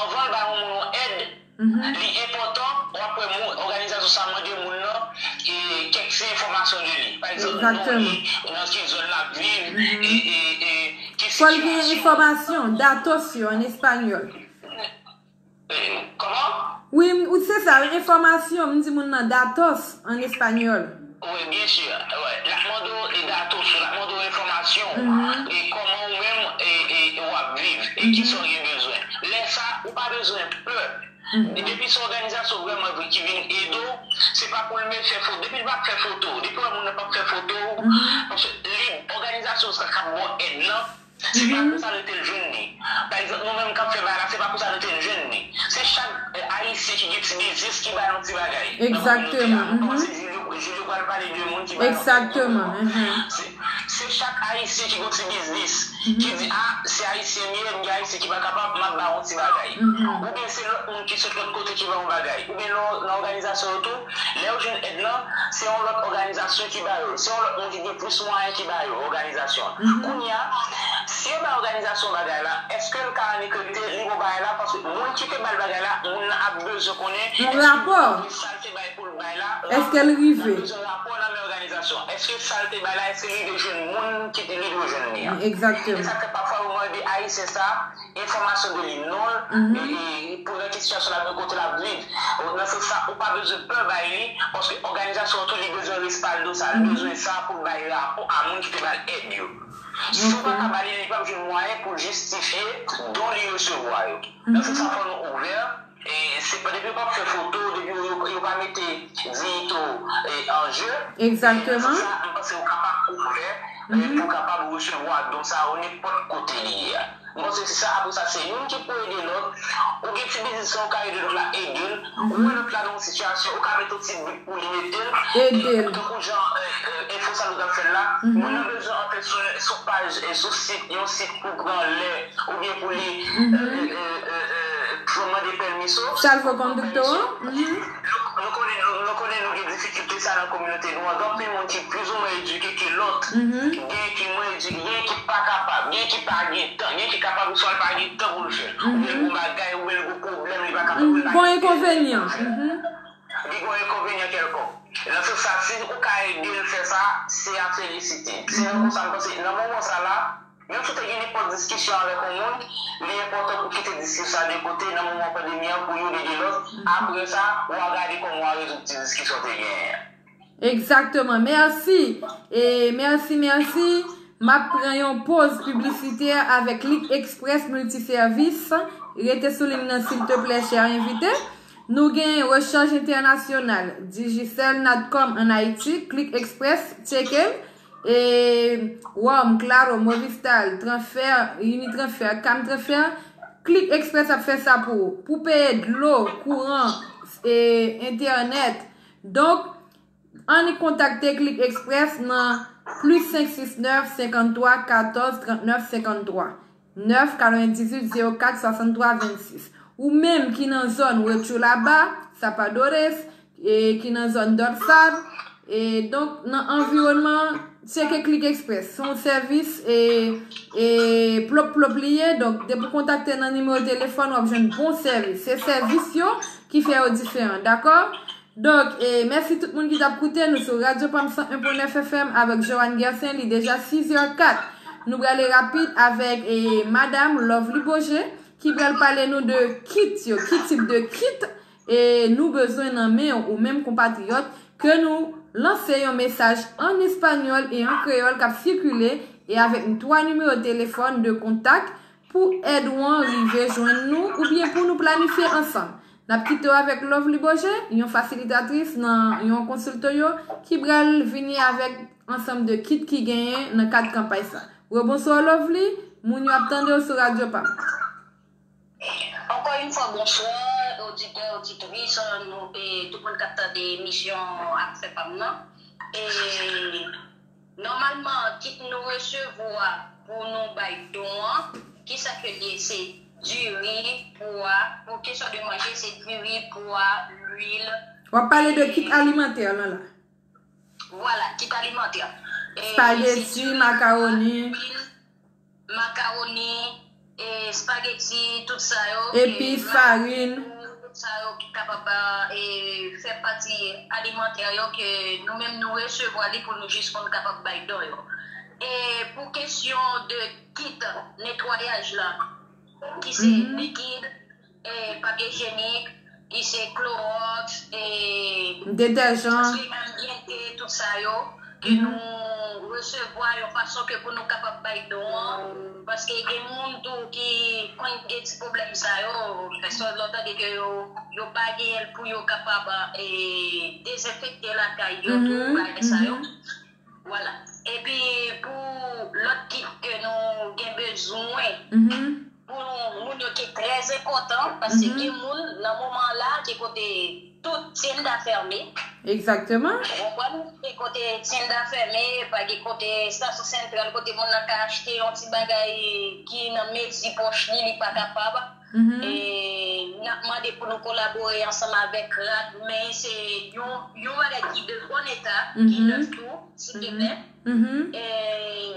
anvan l bay yon moun yon èd, li enpòtan, w ap wè moun, òganizasyon sa mande moun nan, e, kèk ti enfòmasyon de li. Pa egzanp, non li, nan ki zòn l ap viv, e, e, e, ki sitiyasyon. Fò l gen enfòmasyon, datos yo, an espanyòl. Kòman? Wi, ou se sa, enfòmasyon, m di moun nan datos, an espanyòl. Wi, byen si. Wi, l ap mande w, e, datos, l ap mande w enfòmasyon, e kòman ou menm, e, e, e w ap viv, e kisa w gen bezwen. Lè sa, ou pa bezwen pè. Depi se òganizasyon vrèman vre ki vin ede w, se pa pou l met fè foto. Depi l p ap fè foto, depi w wè moun nan p ap fè foto, paske li, òganizasyon sa k ap ba w èd lan, se pa konsa nou te l jwenn li. Pa egzanp, nou menm k ap fè bagay la, se pa konsa nou te l jwenn li. Se chak, e, Ayisyen ki gen ti biznis ki bay yon ti bagay nan kominote a. Nou panse Julio, Julio pral pale de moun ki bay yon ti bagay. Se, se chak Ayisyen ki gen yon ti biznis, ki di, a, se Ayisyen m ye, m gen Ayisyen ki pa kapab, m ap ba yon ti bagay. Oubyen se lòt moun ki sot lòt kote ki ba yon bagay. Oubyen nan, nan òganizasyon yo tou, lè yo jwenn èd lan, se yon lòt òganizasyon ki ba yo l. Se yon lòt moun ki gen plis mwayen ki ba yo òganizasyon an. Kounye a, si yo bay òganizasyon bagay la, èske l ka annik rete li bon bagay la? Paske moun ki te ba l bagay la, moun nan ap bezwen konnen èske li rive sa l te bay pou l bay la. Èske l rive? L ap bezwen rapò nan men òganizasyon an. Èske sa l te bay la, èske li rive jwenn moun ki te li dwe jwenn li an. Egzakteman. E sa fè pafwa yo mande Ayisyen sa enfòmasyon de li, non l, e, e pou nan ki sitiyasyon l ap viv, kote l ap viv. Nan sans sa, ou pa bezwen pè bay li, paske òganizasyon an tou li bezwen respaldo sa, li bezwen sa pou l bay rapò a moun ki te ba l èd yo. Si w pa ka ba li, li p ap jwenn mwayen pou l jistifye don li resevwa yo. Nan sans sa, fò nou ouvè. E se pa depi yo p ap fè foto, depi yo, yo, yo pa mete diyite w, e, an je. Egzakteman. Nan sans sa, m panse yo kapab ouvè, e, pou kapab resevwa don sa yo nenpòt kote li ye a. M panse se sa, apre sa, se youn ki pou ede lòt. Ou gen ti biznis la, ou ka ede lòt la, ede l. Ou wè lòt la nan yon sitiyasyon, ou ka mete yon ti bit pou li mete l. Ede l. Tankou jan, e, e, enfo sa nou t ap fè l la, moun nan bezwen antre sou, sou paj, e, sou sit, yon sit pou pran lè, oubyen pou li, e, e, e, e, e, pou mande pèmiso. Salvokondikto. Nou, nou konnen, nou, nou konnen nou gen difikilte sa nan kominote nou an. Gen anpil moun ki plizoumwen edike ke lòt. Gen ki mwen edike, gen ki pa kapab, gen ki pa gen tan, gen ki kapab oswa l pa gen tan pou l fè l. Oubyen l gon bagay, oubyen l gon pwoblèm, li pa kapab, li pa gen tan. Gon enkonvenyan. Li gon enkonvenyan kèlkonk. Nan sans sa, si ou ka ede l fè sa, se a felisite. Se nan konsa m panse, nan moman sa la, menm si w te gen nenpòt diskisyon avèk yon moun, li enpòtan pou kite diskisyon sa de kote nan moman pandemi an pou youn ede lòt. Apre sa, w a gade kòman w a rezoud ti diskisyon w te genyen an. Egzakteman. Mèsi. E mèsi, mèsi. M ap pran yon poz piblisitè avèk Click Express Multiservis. Rete sou liy nan, silteplè, chè envite. Nou gen Rechange International, Digicel, Natcom ann Ayiti, Click Express, tcheke l. E, Wom, Claro, Movistar, Transfer, Unitransfer, Cam Transfer, Click Express ap fè sa pou ou. Pou peye dlo, kouran, e, entènèt. Donk, annik kontakte Click Express nan plis senk sis nèf, senkanntwa, katòz, trannèf, senkanntwa, nèf, katrevendizuit, zewo kat, swasanntwa, vennsis. Ou menm ki nan zòn Wetchulaba, Sapadores, e ki nan zòn Dòt Sab, e donk nan anviwònman, tcheke Click Express. Se yon sèvis, e, e plop plop li ye. Donk, depi w kontakte nan nimewo telefòn, w ap jwenn bon sèvis. Se sèvis yo ki fè yo diferan, dakò? Donk, e, mèsi tout moun ki t ap koute nou sou Radyo Pam san en pwen nèf F M avèk Joanne Gersaint. Li deja sizè kat. Nou prale rapid avèk, e, Madam Lovely Beaugé ki pral pale nou de kit yo, ki tip de kit, e, nou bezwen nan men w, ou menm konpatriyòt, ke nou lanse yon mesaj an espanyòl e an kreyòl k ap sikile, e avèk twa nimewo telefòn de kontak pou èd ou an rive jwenn nou oubyen pou nou planifye ansanm. N ap kite w avèk Lovely Beaugé, yon fasilitatris nan yon konsilto yo, ki pral vini avèk ansanm de kit ki genyen nan kad kanpay sa. Rebonswa Lovely, moun yo ap tande w sou Radyo Pam. Ankò yon fwa, bonswa, oditè, oditris, nou, e tout moun k ap tande emisyon Afè Pam nan. E nòmalman, kit nou resevwa pou nou bay don an, kisa ke l ye? Se diri, pwa, pou kesyon de manje, se diri, pwa, lwil. W ap pale de kit alimantè lan la. Vwala, kit alimantè. E spageti, se makawoni, makawoni, e spageti, tout sa yo, epis, farin, tout sa yo ki kapab, e, fè pati alimantè yo ke nou menm nou resevwa li pou nou jis konn kapab bay don yo. E pou kesyon de kit netwayaj la, ki se likid, e, papye ijyenik, ki se klowòks, e, detèjan, paske anbyente, tout sa yo, ke nou resevwa yon fason ke pou nou kapab bay don an, paske gen moun tou ki konn gen ti pwoblèm sa yo, pèsòn lè w tande ke yo, yo pa genyen l pou yo kapab, e, dezenfekte lakay yo tou, bagay sa yo. Vwala. Epi pou lòt kit ke nou gen bezwen, pou moun yo ki trè enpòtan, paske gen moun nan moman la ki kote tout tienda fèmen. Egzakteman. Ou konprann? Ki kote tienda fèmen, pa gen kote estasyon santral, kote moun nan ka achte yon ti bagay ki nan mezi pòch li, li pa kapab. E n ap mande pou nou kolabore ansanm avèk rad, men se yon, yon bagay ki de bon eta, ki nèf tou, silteplè. E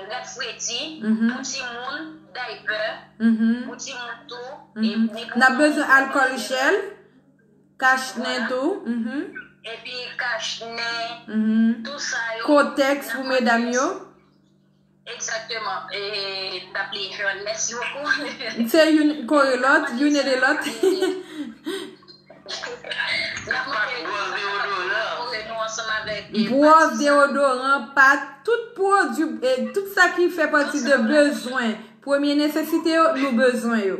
rad fredi, pou timoun, daypè, pou timoun tou. E n ap bezwen alkòl jèl, kach nen tou. Epi kach nen, tou sa yo. Kotèks pou medam yo. Egzakteman. E, n ap li Joan. Mèsi bokou. Se youn kore lòt, youn ede lòt. N ap mande Bwòs deodoran. Kore nou ansanm avèk, e, Bwòs, Patisa. Deodoran, pat, tout pwodui, e, tout sa ki fè pati de bezwen, premye nesesite yo, nou bezwen yo.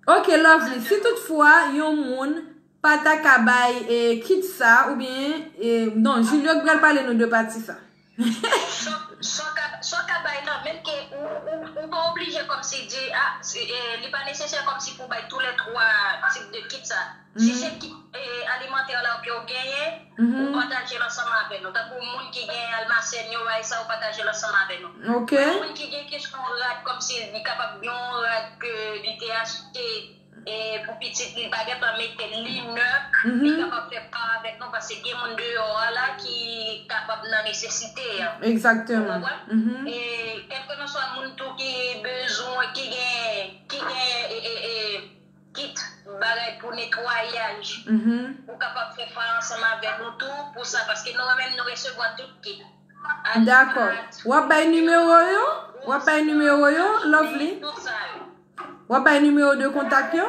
Ok, Lovely, si toutfwa yon moun pa ta ka bay, e, kit sa, oubyen, e, non, Julio k pral pale nou de pati sa. Sa, sa w ka, sa w ka bay nan, menm ke ou, ou, ou pa oblije kòmsi di, a, si, e, li pa nesesè kòmsi pou w bay tou lè twa tip de kit sa. Si se kit, e, alimantè la ke w genyen, ou pataje l ansanm avè nou. Tankou moun ki gen almasèn yo, bay sa, ou pataje l ansanm avè nou. Ok. Moun ki gen kesyon rad, kòmsi li kapab gen yon rad ke li te achte, e, pou pitit li, pa gentan mete l, li nèf, li kapab fè pa avèk nou, paske gen moun deyò a la ki kapab nan nesesite a. Egzakteman. Ou konprann? E kèlkelanswa moun tou ki bezwen, ki gen, ki gen, e, e, e, kit bagay pou netwayaj, ou kapab fè pa ansanm avè nou tou pou sa, paske nou menm nou resevwa tout kit. Dakò. Alpat, w ap bay nimewo yo? W ap bay nimewo yo, Lovely? Tout sa yo. W ap bay nimewo de kontak yo?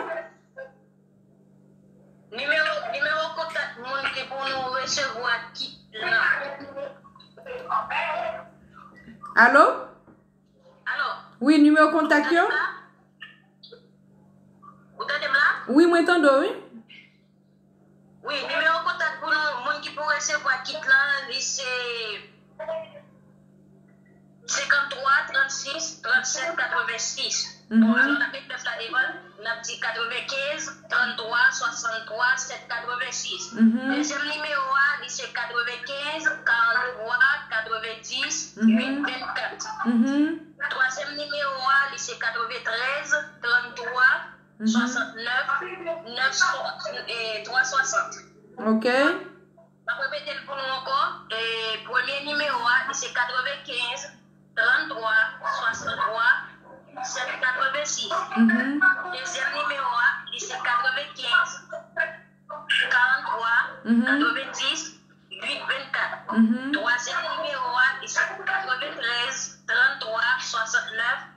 Nimewo, nimewo kontak moun ki pou nou resevwa kit la. Alo? Alo? Wi, nimewo kontak yo? Ou tande m la? Ou tande m la? Wi, mwen tande w, wi. Wi, nimewo kontak pou nou, moun ki pou resevwa kit la, li se senkanntwa trannsis trannsèt katrevensis. Bon, alò, n ap met nèf la devan l, n ap di katrevenkenz tranntwa swasanntwa sèt katrevensis. Dezyèm nimewo a, li se katrevenkenz karanntwa katrevendis uit vennkat. Twazyèm nimewo a, li se katreventrèz tranntwa swasantnèf nèf swa-, e, twa swasant. Ok. M ap repete l pou nou ankò. E, premye nimewo a, li se katrevenkenz tranntwa swasanntwa sèt katrevensis. Dezyèm nimewo a, li se katrevenkenz karanntwa katrevendis uit vennkat. Twazyèm nimewo a, li se katreventrèz tranntwa swasannnèf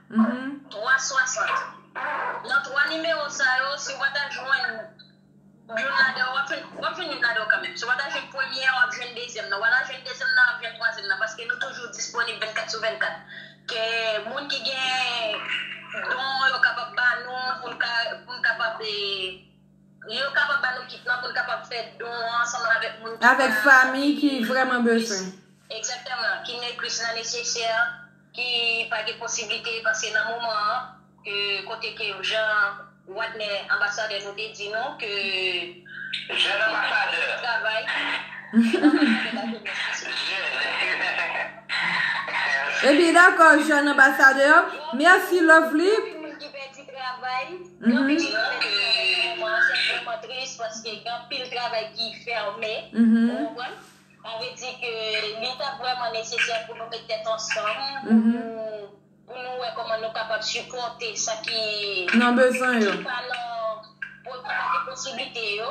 twa swasant. Nan twa nimewo sa yo, si w pa ta jwenn youn ladan yo, w ap jwenn, w ap jwenn youn ladan yo kanmenm. Si w pa ta jwenn premye a, w ap jwenn dezyèm nan. W pa ta jwenn dezyèm nan, w ap jwenn twazyèm nan. Paske nou toujou disponib vennkat sou vennkat. Ke moun ki gen don yo kapab ba nou, pou n ka, pou n kapab, e, yo kapab ba nou kit lan, pou n kapab fè don an ansanm avèk moun ki, avèk pa, fami ki vrèman bezwen. Egzakteman, ki gen plis nan nesesè, ki pa gen posiblite, paske nan moman an, ke kote ke jan Wadner, anbasadè nou, te di nou ke jan anbasadè travay, jan anbasadè la jenès, epi dakò, jan anbasadè, mèsi Lovely. Moun ki pèdi travay, gen anpil moun ki pèdi travay nan moman an, se vrèman tris paske gen anpil travay ki fèmen, ou konprann? Sa vle di ke li t ap vrèman nesesè pou nou met tèt ansanm, pou nou, pou nou wè kòman nou kapab sipòte sa ki, nan bezwen yo, ki pa nan, pou, ki pa gen posiblite yo.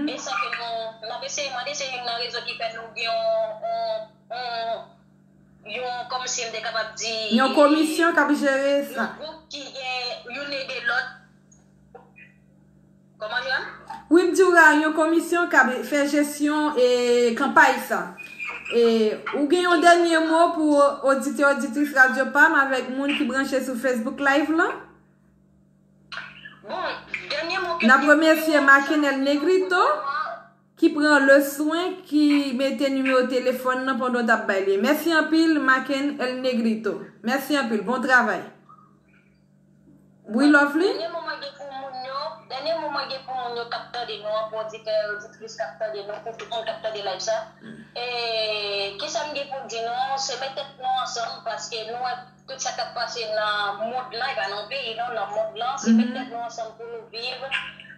E sa ke nou, n ap eseye mande, se youn nan rezon ki fè nou gen yon, yon, yon, yon, kòmsi m te kapab di, yon komisyon k ap jere sa, yon gwoup ki gen youn ede lòt. Kòman, Joan? Wi, m di w la, yon komisyon k ap fè jesyon, e, kanpay sa. E, ou gen yon dènye mo pou oditè, oditris Radyo Pam avèk moun ki branche sou Facebook Live lan? Bon, dènye mo ke... N ap remèsye Makenel Negrito ki pran le swen, ki mete nimewo telefòn nan pandan w t ap bay li. Mèsi anpil, Makenel Negrito. Mèsi anpil. Bon travay. Wi, Lovely? Dènye mo mwen gen pou moun yo, dènye mo mwen gen pou moun yo k ap tande nou an, pou oditè, oditris k ap tande nou, pou tout moun k ap tande live sa. E, kisa m gen pou di nou, se met tèt nou ansanm, paske nou wè tout sa k ap pase nan mond lan, e pa nan peyi non, nan mond lan, se met tèt nou ansanm pou nou viv.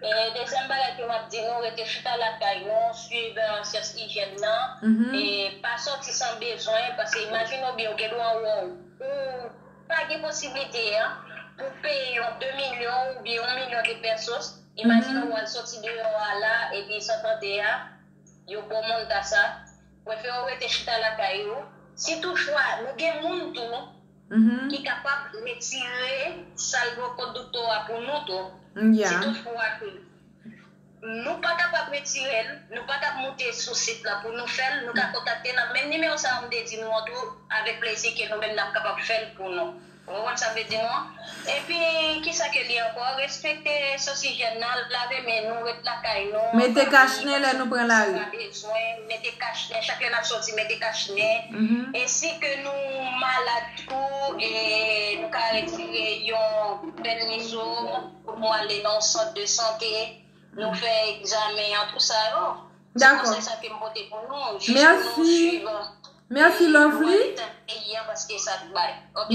E, dezyèm bagay ke m ap di nou, rete chita lakay nou, swiv, e, enstriksyon ijyèn nan, e pa sòti san bezwen, paske imajine w byen, ou gen dwa wè w, ou pa gen posiblite a pou peye yon de milyon oubyen yon milyon de pesos. Imajine w al sòti deyò a la, epi san tande a, yo ba w manda sa. Prefere w rete chita lakay ou, Si toutfwa nou gen moun tou ki kapab retire salvokonduktò a pou nou tou, si toutfwa ke nou pa kapab retire l, nou pa kab moute sou sit la pou nou fè l, nou ka kontakte nan menm nimewo sa a m te di nou an tou, avèk plezi ke nou menm n ap kapab fè l pou nou. Ou konprann sa m vle di nou an? Epi, kisa ke li ankò? Respekte sosijèn nan, lave men nou, ret lakay nou, mete kachnen lè nou pran lari. Mete kachnen, chak lè n ap soti, mete kachnen. E si ke nou malad tou, e nou ka retire yon pèlnizo pou nou ale nan yon sant de sante, nou fè egzamen an, tou sa yo. Se konsèy sa ke m pote pou nou, jis pou nou swiv. Mèsi, Lovely.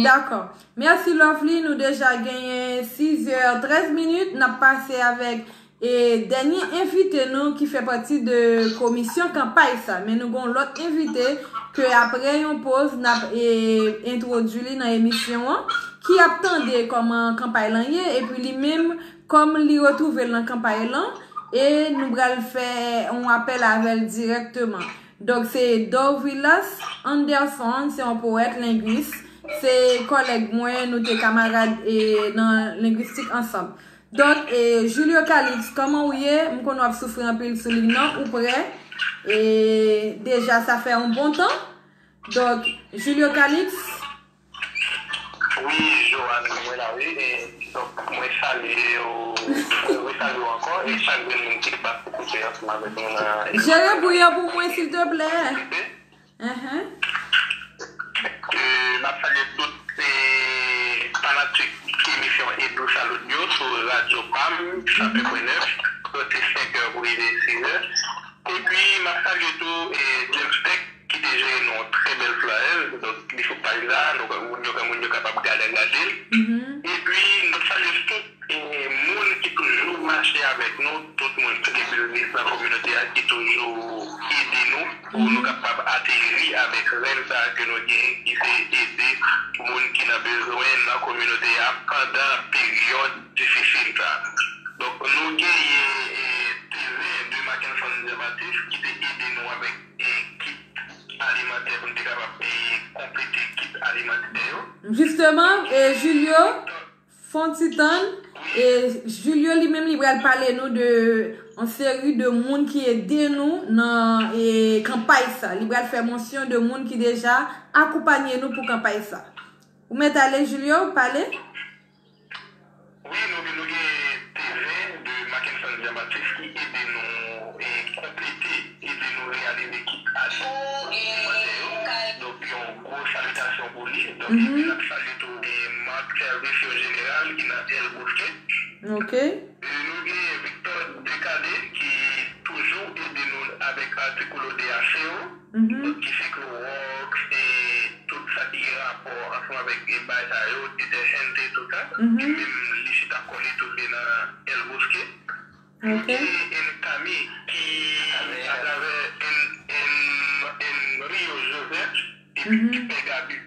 Dakò. Mèsi, Lovely. Nou deja genyen sizè trèz minit. N ap pase avèk e dènye envite nou ki fè pati de komisyon kanpay sa. Men nou gen yon lòt envite ke apre yon poz n ap e entwodui li nan emisyon an, ki ap tande kòman kanpay lan ye, epi li menm kòm li retwouve l nan kanpay lan, e nou pral fè yon apèl avè l dirèkteman. Donk se Dovilas Anderson, se yon powèt, lengwis, se kòlèg mwen, nou te kamarad e nan lengwistik ansanm. Donk, e, Julio Calix, kòman ou ye? M konnen w ap soufri anpil sou liy nan, ou prè? E, deja, sa fè yon bon tan. Donk, Julio Calix. Wi, Joanne, mwen la, wi. E, donk, mwen salye w, mwen resalye w ankò, e chak grenn moun ki pase koute ansanm avèk nou nan emisyon. Jere bri an pou mwen, silteplè. Enhen. E, n ap salye tout, e, fanatik emisyon Edou Salud yo sou Radyo Pam, san en pwen nèf, soti senk è pou rive sis è. Epi, m ap salye tou, e, James Tech, ki te jere nou yon trè bèl flyers. Donk, li sou paj la, nou, moun yo, moun yo kapab gade, gade l. Epi, n ap salye tout e, moun ki toujou mache avèk nou, tout moun ki gen biznis nan kominote a, ki toujou ede nou pou nou kapab ateri avèk rèv sa a ke nou gen, ki se ede moun ki nan bezwen nan kominote a pandan peryòd difisil sa a. Donk, nou genyen, e, Teven de Mackenson Jean Baptiste ki te ede nou avèk, e, kit alimantè pou n te kapab, e, konplete kit alimantè yo. Jisteman, e, Julio, fè yon ti tann, e Julio li menm li pral pale nou de yon seri de moun ki ede nou nan, e, kanpay sa. Li pral fè mansyon de moun ki deja akonpanye nou pou kanpay sa. Ou mèt ale, Julio, pale. Wi, nou, nou gen Teven de Mackenson Jean Baptiste ki ede nou, e, konplete, ede nou reyalize kit alimantè yo. Donk, yon gwo salitasyon pou li. Donk, epi n ap salye tou, e, Mark Service yo jeneral ki nan El Bosque. Ok. E, nou gen Victor Decadé ki toujou ede nou avèk artikolo de aseo. Donk, ki se klowòks, e, tout sa ki gen rapò ansanm avèk, e, bagay sa yo, detèjante, tout sa. Li menm, li chita kò li tou, se nan El Bosque. Nou gen N Kami ki, atravè N, N, N Rio Joseph, epi Pè Gaby.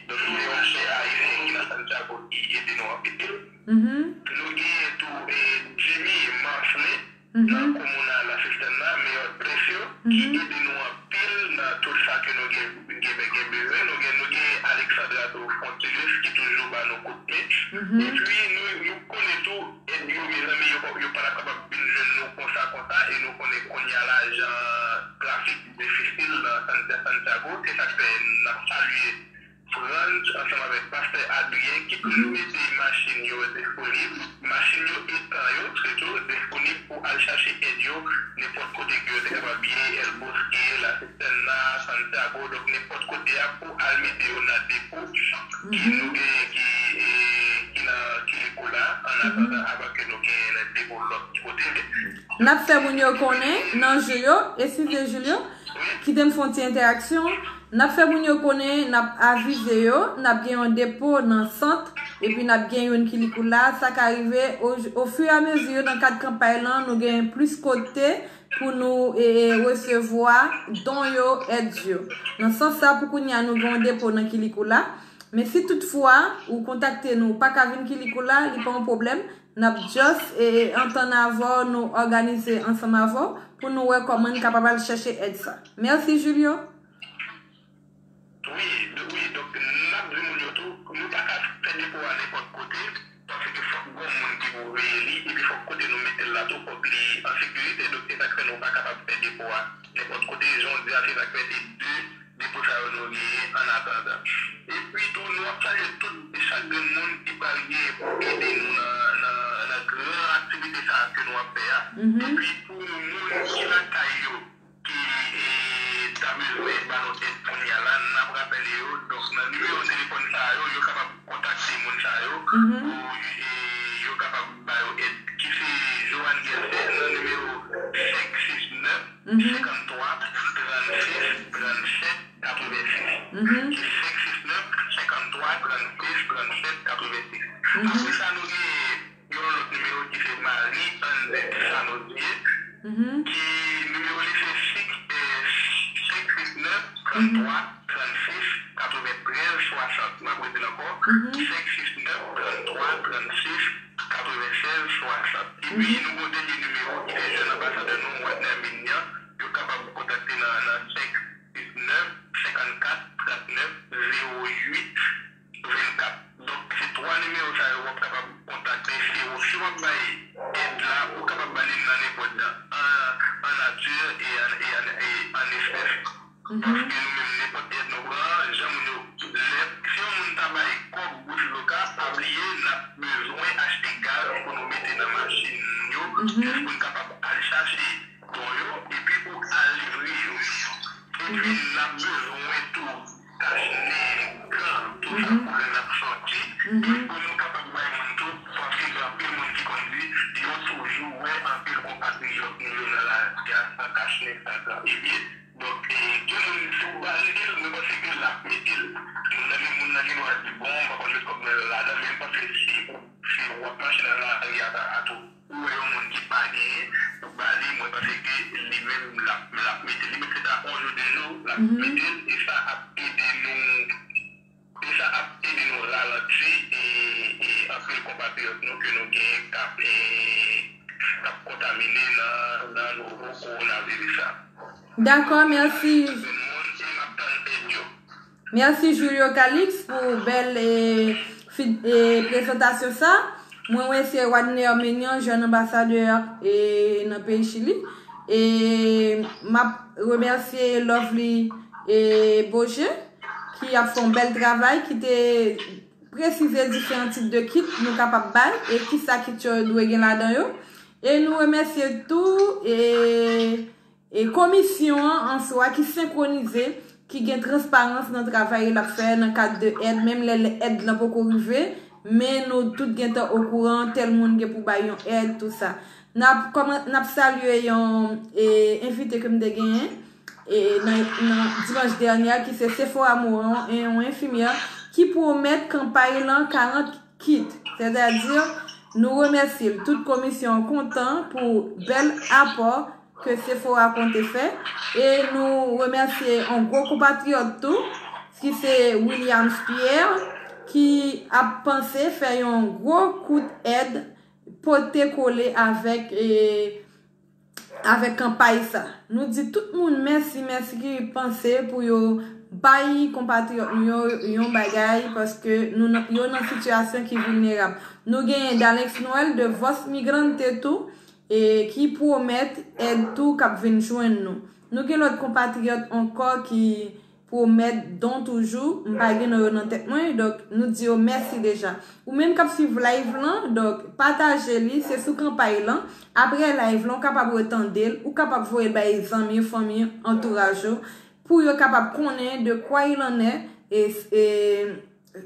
Donk, se yon chè ayisyen ki nan Santiago ki ede nou anpil. Nou genyen tou, e, Jimmy Marcelin nan komina La Cisterna, Mayor Precio, ki ede nou anpil nan tout sa ke nou gen, gen, gen bezwen. Nou gen, nou gen Alexandra tou Fontilus ki toujou ba nou kout men. Epi, nou, nou konnen tou, èd yo, mezanmi, yo, yo pa t ap kapab vin jwenn nou konsa, konsa, e nou konnen kounye a la jan trafik difisil nan San-, Santiago, se sa k fè n ap salye Frantz ansanm avèk pastè Adrien ki toujou mete machin yo disponib, machin yo e tan yo sitou disponib pou al chache èd yo nenpòt kote ke yo te kapab ye, El Bosque, La Cisterna, Santiago, donk nenpòt kote a pou al mete yo nan depo ki nou genyen ki, e, ki nan Kilikula, an atandan avan ke nou genyen depo lòt kote. N ap fè moun yo konnen nan jou yo, eskize Julio, kite m fè yon ti entèaksyon. N ap fè moun yo konnen, n ap avize yo, n ap gen yon depo nan sant, epi n ap gen youn Kilikula. Sa ka rive o, ofirameziye nan kad kanpay lan, nou gen plis kote pou nou, e, e, resevwa don yo, èd yo. Nan sans sa, pou kounye a, nou gen yon depo nan Kilikula. Men si toutfwa ou kontakte nou, ou pa ka vin Kilikula, li pa yon pwoblèm. N ap just, e, antann avè w, nou òganize ansanm avè w pou nou wè kòman n kapab al chèche èd sa. Mèsi, Julio. Wi, wi, donk n ap di moun yo tou, nou pa ka fè depo a nenpòt kote, paske fòk gon moun ki pou veye li, epi fòk kote nou mete l la tou, fòk li an sekirite, donk se sa k fè nou pa kapab fè depo a nenpòt kote, jan w di a, se sa k fè se de depo sa yo nou genyen an atandan. Epi tou, nou ap salye tout, chak grenn moun ki pral genyen pou ede nou nan, nan, nan gran aktivite sa a ke nou ap fè a. Epi pou moun ki lakay yo, ki, e, ta bezwen ba nou èd kounye a la, n ap rapele yo. Donk, nan nimewo telefòn sa yo, yo kapab kontakte moun sa yo pou, e, yo kapab ba yo èd, ki se Joanne Guercet nan nimewo senk sis nèf, senkanntwa, trannsis, trannsèt, katrevensis. Ki senk sis nèf, senkanntwa, trannsis, trannsèt, katrevensis. Apre sa, nou gen yon lòt nimewo ki se Marie Anne Saint-Xivier, ki nimewo li se senk, e, senk sis nèf, tranntwa, trannsis, katreventrèz, swasant. M ap repete l ankò, senk sis nèf, tranntwa, trannsis, katreventrèz, swasant. Epi nou gen yon dènye nimewo ki se jèn anbasadè nou, Wadner Mignan, yo kapab kontakte nan, nan senk sis nèf, senkannkat, trannèf, zewo uit, vennkat. Donk, se twa nimewo sa yo w ap kapab kontakte. Se w, si w ap bay èd la, ou kapab ba li nan nenpòt jan, an, an nati e an, e an, e an espès. Paske nou menm, nenpòt èd nou pran, jan moun yo, lè, si yon moun ta bay kòb Boutiloka, pa bliye, n ap bezwen achte gaz pou nou mete nan machin yo, jis pou n kapab al chache don yo, epi pou al livre yo. Epi n ap bezwen tou kach nen, gan, tout sa pou lè n ap sòti, e pou nou kapab bay moun tou, paske gen anpil moun ki konn di, yo toujou wè anpil konpatriyòt nou yo nan lari a san kach nen, san gan. Ebyen, donk, e, gen moun, si w ba li l, mwen panse ke l ap mete l. Moun nan gen, moun nan gen dwa di, bon, m pa konn met kòb mwen ladan, men m panse si ou, si w ap mache nan lari a, a tou, ou wè yon moun ki pa genyen, ou ba li, mwen panse ke li menm, l ap, l ap mete l. Li menm, se ta yon jou, de jou, l ap mete l, e sa ap ede nou, e sa ap ede nou ralanti, e, e anpil konpatriyòt nou ke nou genyen k ap, e, k ap kontamine nan, nan nouvo kowonaviris sa. Dakò, mèsi. Mèsi Julio Calix pou bèl, e, fi-, e, prezantasyon sa. Mwen remèsye Wadner Mignan, jèn anbasadè, e, nan peyi Chili. E m ap remèsye Lovely, e, Beaugé, ki ap fè yon bèl travay, ki te presize diferan tip de kit nou kapab bay e kisa kit yo dwe gen ladan yo. E nou remèsye tou, e, e komisyon an an swa ki senkwonize, ki gen transparans nan travay l ap fè nan kad de èd, menm lè, lè èd lan poko rive, men nou tout gentan okouran, tèl moun gen pou bay yon èd, tou sa. N ap kòman-, n ap salye yon, e, envite ke m te genyen, e, nan, nan dimanch dènye a, ki se Sephora Morin, e, yon enfimyè ki pwomèt kanpay lan karant kit, sètadi nou remèsye l. Tout komisyon an kontan pou bèl apò ke Sephora konte fè, e nou remèsye yon gwo konpatriyòt tou, ki se Williams Pierre, ki ap panse fè yon gwo kout èd pote kole avèk, e, avèk kanpay sa. Nou di tout moun mèsi, mèsi ki panse pou yo bay konpatriyòt nou yo yon bagay, paske nou nan, yo nan sitiyasyon ki vilnerab. Nou genyen Dalex Noël de Voz Migrante tou, e ki pwomèt èd tou k ap vin jwenn nou. Nou gen lòt konpatriyòt ankò ki pwomèt don toujou, m pa gen non yo nan tèt mwen, donk nou di yo mèsi deja. Ou menm k ap swiv live lan, donk pataje li, se sou kanpay lan. Apre live lan, ou kapab retande l, ou kapab voye l bay zanmi, fanmi, antouraj ou, pou yo kapab konnen de quoi il en est, e, e,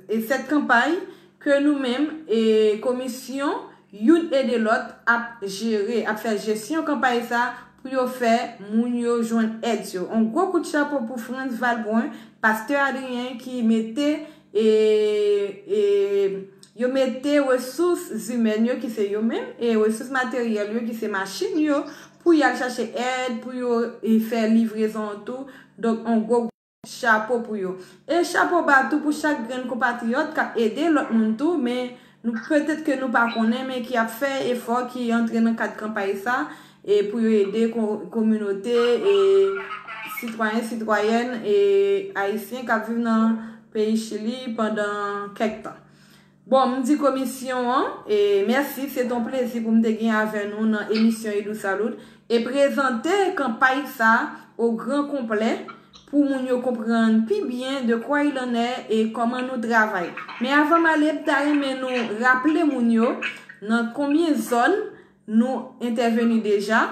e cette campagne ke nou menm, e komisyon youn ede lòt ap jere, ap fè jesyon kanpay sa pou yo fè moun yo jwenn èd yo. On gwo kout chapo pou Frantz Valbrun, Pastè Adrien ki mete, e, e, yo mete resous imèn yo ki se yo menm, e resous materyèl yo ki se machin yo, pou y al chache èd, pou yo, e, fè livrezon an tou. Donk, on gwo chapo pou yo. E chapo ba tou pou chak grenn konpatriyòt k ap ede lòt moun tou, men nou, petèt ke nou pa konnen, men ki ap fè efò, ki antre nan kad kanpay sa, e pou yo ede ko-, kominote, e sitwayen, sitwayèn e ayisyen k ap viv nan peyi Chili pandan kèk tan. Bon, m di komisyon an, e mèsi, se t on plezi pou m te gen avè nou nan emisyon Idou Salud e prezante kanpay sa o gran konplè pou moun yo konprann pi byen de quoi il en est e kòman nou travay. Men avan m ale, m ta renmen nou raple moun yo nan konbyen zòn nou entèveni deja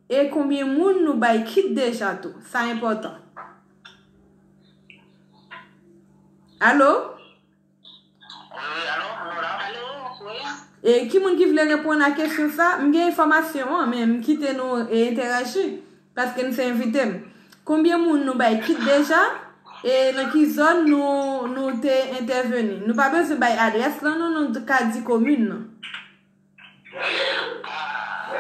e konbyen moun nou bay kit deja tou. Sa enpòtan. Alo? Wi, wi, alo, nou la? Alo, wi. E ki moun ki vle reponn a kesyon sa? M gen enfòmasyon an, men m kite nou e entèraji, paske n se envite m. Konbyen moun nou bay kit deja? E nan ki zòn nou, nou te entèveni? Nou pa bezwen bay adrès lan, non, nou ka di komin nan. Ah,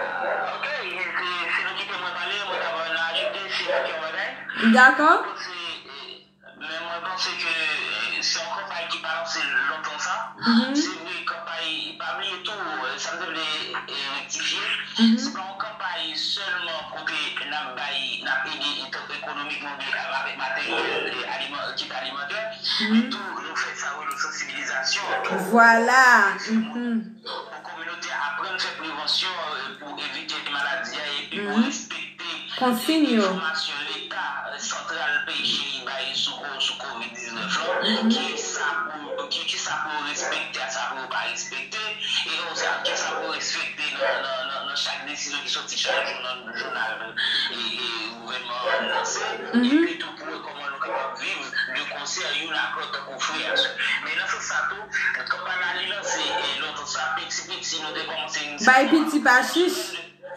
ok, si, si nou kite mwen pale, mwen ta va nan ajoute, si nou fè yon bagay. Dakò. Mwen panse, eh, men mwen panse ke, eh, se yon kanpay ki pa lanse lontan sa. Mhm. Se vre, kanpay, pa bliye tou, eh, sa m te vle, eh, rektifye, mhm, se pa yon kanpay sèlman kote n ap bay, n ap ede ekonomikman oubyen avèk materyèl, eh, aliman-, kit alimantè, mhm, men tou, nou fè sa yo rele sansibilizasyon. Vwala. Mhm. Pou kominote a aprann fè prevansyon, eh, pou evite maladi a epi pou, mhm, respekte konsiy yo, enfòmasyon Leta, eh, santral peyi Chili bay sou ko-, sou kovid diznèf lan, mhm, kisa pou, ki, kisa pou yo respekte, sa pou yo pa respekte, e konsa, kisa pou yo respekte nan, nan, nan, nan chak desizyon ki soti chak jou nan jounal, e, e gouvènman an lanse, mhm, epi tou pou wè kòman nou kapab viv de konsè youn ak lòt tankou frè ak sè. Men nan sans sa tou, kanpay la li lanse, e, lontan sa, piti piti, nou te kòmanse bay piti pa chich.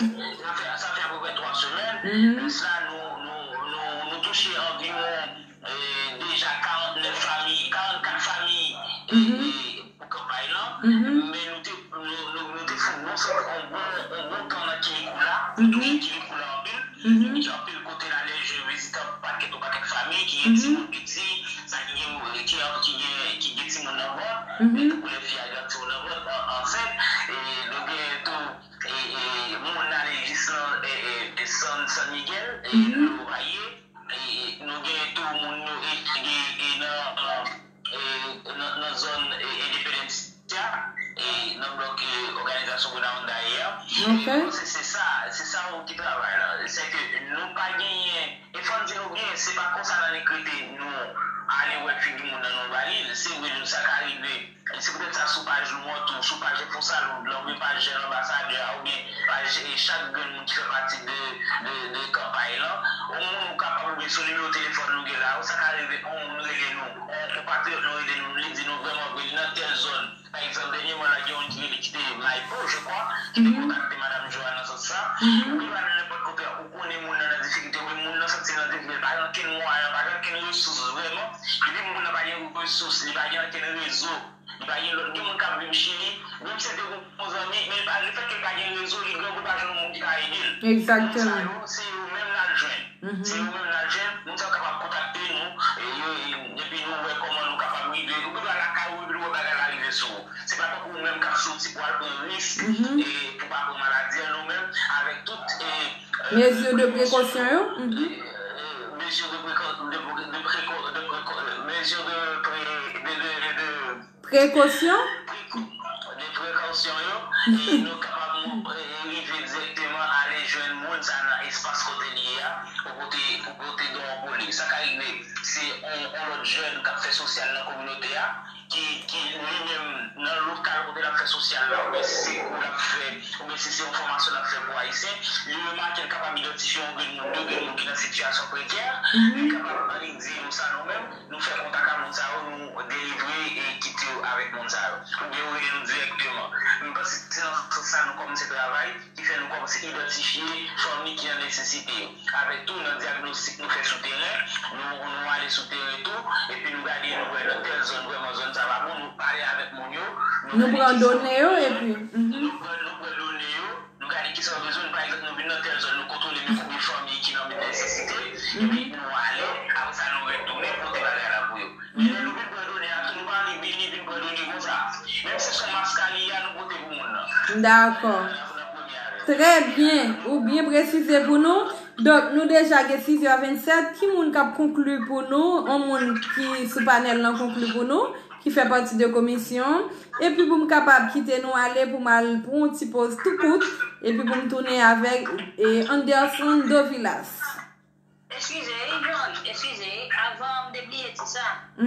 Sa fè, sa fè apeprè twa semèn. Mhm. De sa, nou, nou, nou, nou touche anviwon, eh, deja karantnèf fanmi, karannkat fanmi, eh, mhm, eh, pou kanpay lan. Mhm. Men nou te, nou, nou, nou te fè yon bon, yon bon, yon bon tan nan Quilicura, nou, mhm, touche Quilicura anpil. Mhm. Gen anpil kote la, lè je vizitan pakèt yon pakèt fanmi ki gen, mhm, timoun piti, sa ki gen, ki, ki gen, ki gen timoun nan vant, mhm, men tankou lè fi a gen timoun nan vant, an-, ansent, e nou gen tou, e, e, moun ale jis nan, e, e, e San, San Miguel, e, mhm, Los Valles, e, nou gen tou moun yo, e, e, e nan, e, nan, nan zòn, e, Independencia, e, nan blòk, e, òganizasyon Buena Onda ye a. Ok. E, mwen panse se sa, se sa ki travay la. Se ke nou pa genyen, e fò n di nou byen, se pa konsa nan nik rete nou ale wè figi moun nan nou ba li. Se vre, nou sa ka rive. E se poutèt sa sou paj nou an tou, sou paj Enfo Salud lan, oubyen paj Jèn Anbasadè a, oubyen paj, e, chak grenn moun ki fè pati de, de, de kanpay lan. Yon moun ou kapab oubyen sou nimewo telefòn nou gen la, ou sa ka rive, yon moun rele nou, yon, yon konpatriyòt nou rele nou, li di nou vrèman vre, li nan tèl zòn. Pa egzanp, dènyèman la, gen youn ki rele, ki te Maipo, je crois, ki te, mhm, kontakte Madam Joanne nan sans sa. Mhm. Ou rive nan nenpòt kote, ou konnen moun nan nan difikilte, oubyen moun nan santi l nan difikilte, li pa gen okenn mwayen, pa gen okenn resous vrèman. Epi moun nan pa gen resous, li pa gen okenn rezo, li pa gen lòt, gen moun k ap viv Chili, menm si l te gen yon zanmi, men li pa, lefètke li pa gen rezo, li grangou pa jwenn yon moun ki ka ede l. Egzakteman. Moun sa yo, se yo menm l al jwenn. Mhm. Se yo menm l al jwenn, moun sa yo kapab kontakte nou, e, e, epi nou wè kòman nou kapab rive. Ou gen dwa lakay ou, epi w wè bagay la rive sou ou. Se pa tankou ou menm k ap soti pou al pran risk, mhm, e, pou pa pran maladi an nou menm, avèk tout, e, e, mezi de prekosyon yo. Mhm. E, e, mezi de preko-, de, de preko-, de preko-, mezi de pre-, de, de, de, de prekosyon? Preko-, de prekosyon yo, e nou kapab, e, rive dirèkteman ale jwenn moun sa nan espas kote li ye a, pou pote, pou pote don pou li. Sa ka rive, se yon, yon lòt jèn k ap fè sosyal nan kominote a, ki, ki li menm nan lokal kote l ap fè sosyal la, oubyen si se kou l ap fè, oubyen si se yon fòmasyon l ap fè pou Ayisyen, li remake l kapab idantifye yon grenn moun, de grenn moun ki nan sitiyasyon prekè, mhm, li kapab, li di nou sa nou menm, nou fè kontak a moun sa yo, nou delivre e kit yo avèk moun sa yo. Oubyen yo rele nou dirèkteman. M panse se nan sans sa nou kòmanse travay, ki fè nou kòmanse idantifye fanmi ki nan nesesite yo. Avèk tou, nan dyagnostik nou fè sou teren, nou, nou ale sou teren tou, epi nou gade, nou wè nan tèl zòn, vrèman, zòn sa pa bon, nou pale avèk moun yo, nou pran done yo, epi, mhm, nou pran, nou pran done yo, nou gade kisa yo bezwen, pa egzanp, nou vin nan tèl zòn, nou kontwole men konbyen fanmi ki nan nesesite, epi, mhm, nou ale, apre sa, nou retounen pote bagay la pou yo. Men lè nou vin pran done a tou, nou pa annik vini vin pran done konsa. Menm si se yon maskali a nou pote pou moun nan. Dakò. Nan, nan premye avè. Trè byen. Ou byen presize pou nou. Donk, nou deja gen sis è vennsèt. Ki moun k ap konkli pou nou? Yon moun ki sou panèl lan konkli pou nou, ki fè pati de komisyon. Epi pou m kapab kite nou ale, pou m al pran yon ti poz tou kout. Epi pou m tounen avèk e, Anderson Dovilas. Eskize, Yvonne, eskize, avan m te bliye di sa. E,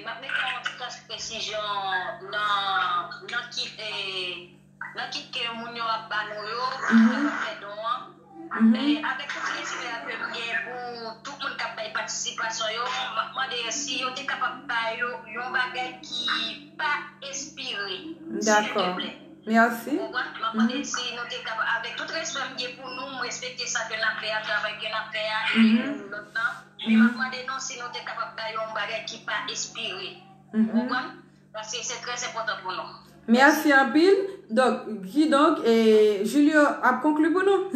m ap mete yon ti kras presizyon nan, nan kit, e, nan kit ke moun yo ap ba nou yo, pou yo kapab fè don an. E, avèk tout respè ke m gen pou tout moun k ap bay patisipasyon yo, m ap mande yo si yo te kapab ba yo yon bagay ki pa espire, silvouplè. Mèsi. Ou konprann? M ap mande si nou te kapab, avèk tout respè m gen pou nou, m respekte sa ke n ap fè a, travay ke n ap fè a, e pou lòt lan. Men m ap mande nou si nou te kapab ba yo yon bagay ki pa espire. Ou konprann? Paske se trè enpòtan pou nou. Mèsi anpil. Donk, kidonk, e, Julio ap konkli pou nou.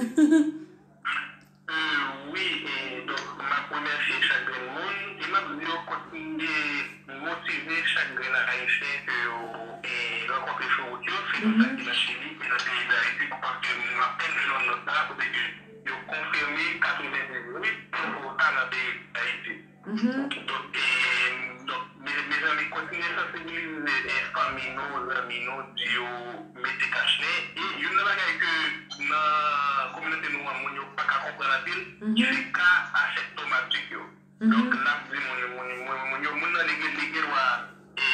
Wi, e, donk, m ap remèsye chak grenn moun e m ap di yo kontinye motive chak grenn Ayisyen ke yo e, rankontre sou wout yo, sitou sa ki nan Chili e nan peyi Dayiti, paske m ap tande nan nòt la kote ke yo konfime katrevendizuit pou sa nan peyi Dayiti. Donk, e, donk, me- mezanmi, kontinye sansibilize e, fanmi nou, zanmi nou, di yo mete kachnen. E youn nan bagay ke nan kominote nou an, moun yo pa ka konprann anpil, se ka aseptomatik yo. Donk, n ap di moun yo, moun, moun, moun yo, moun nan li gen, li gen dwa e,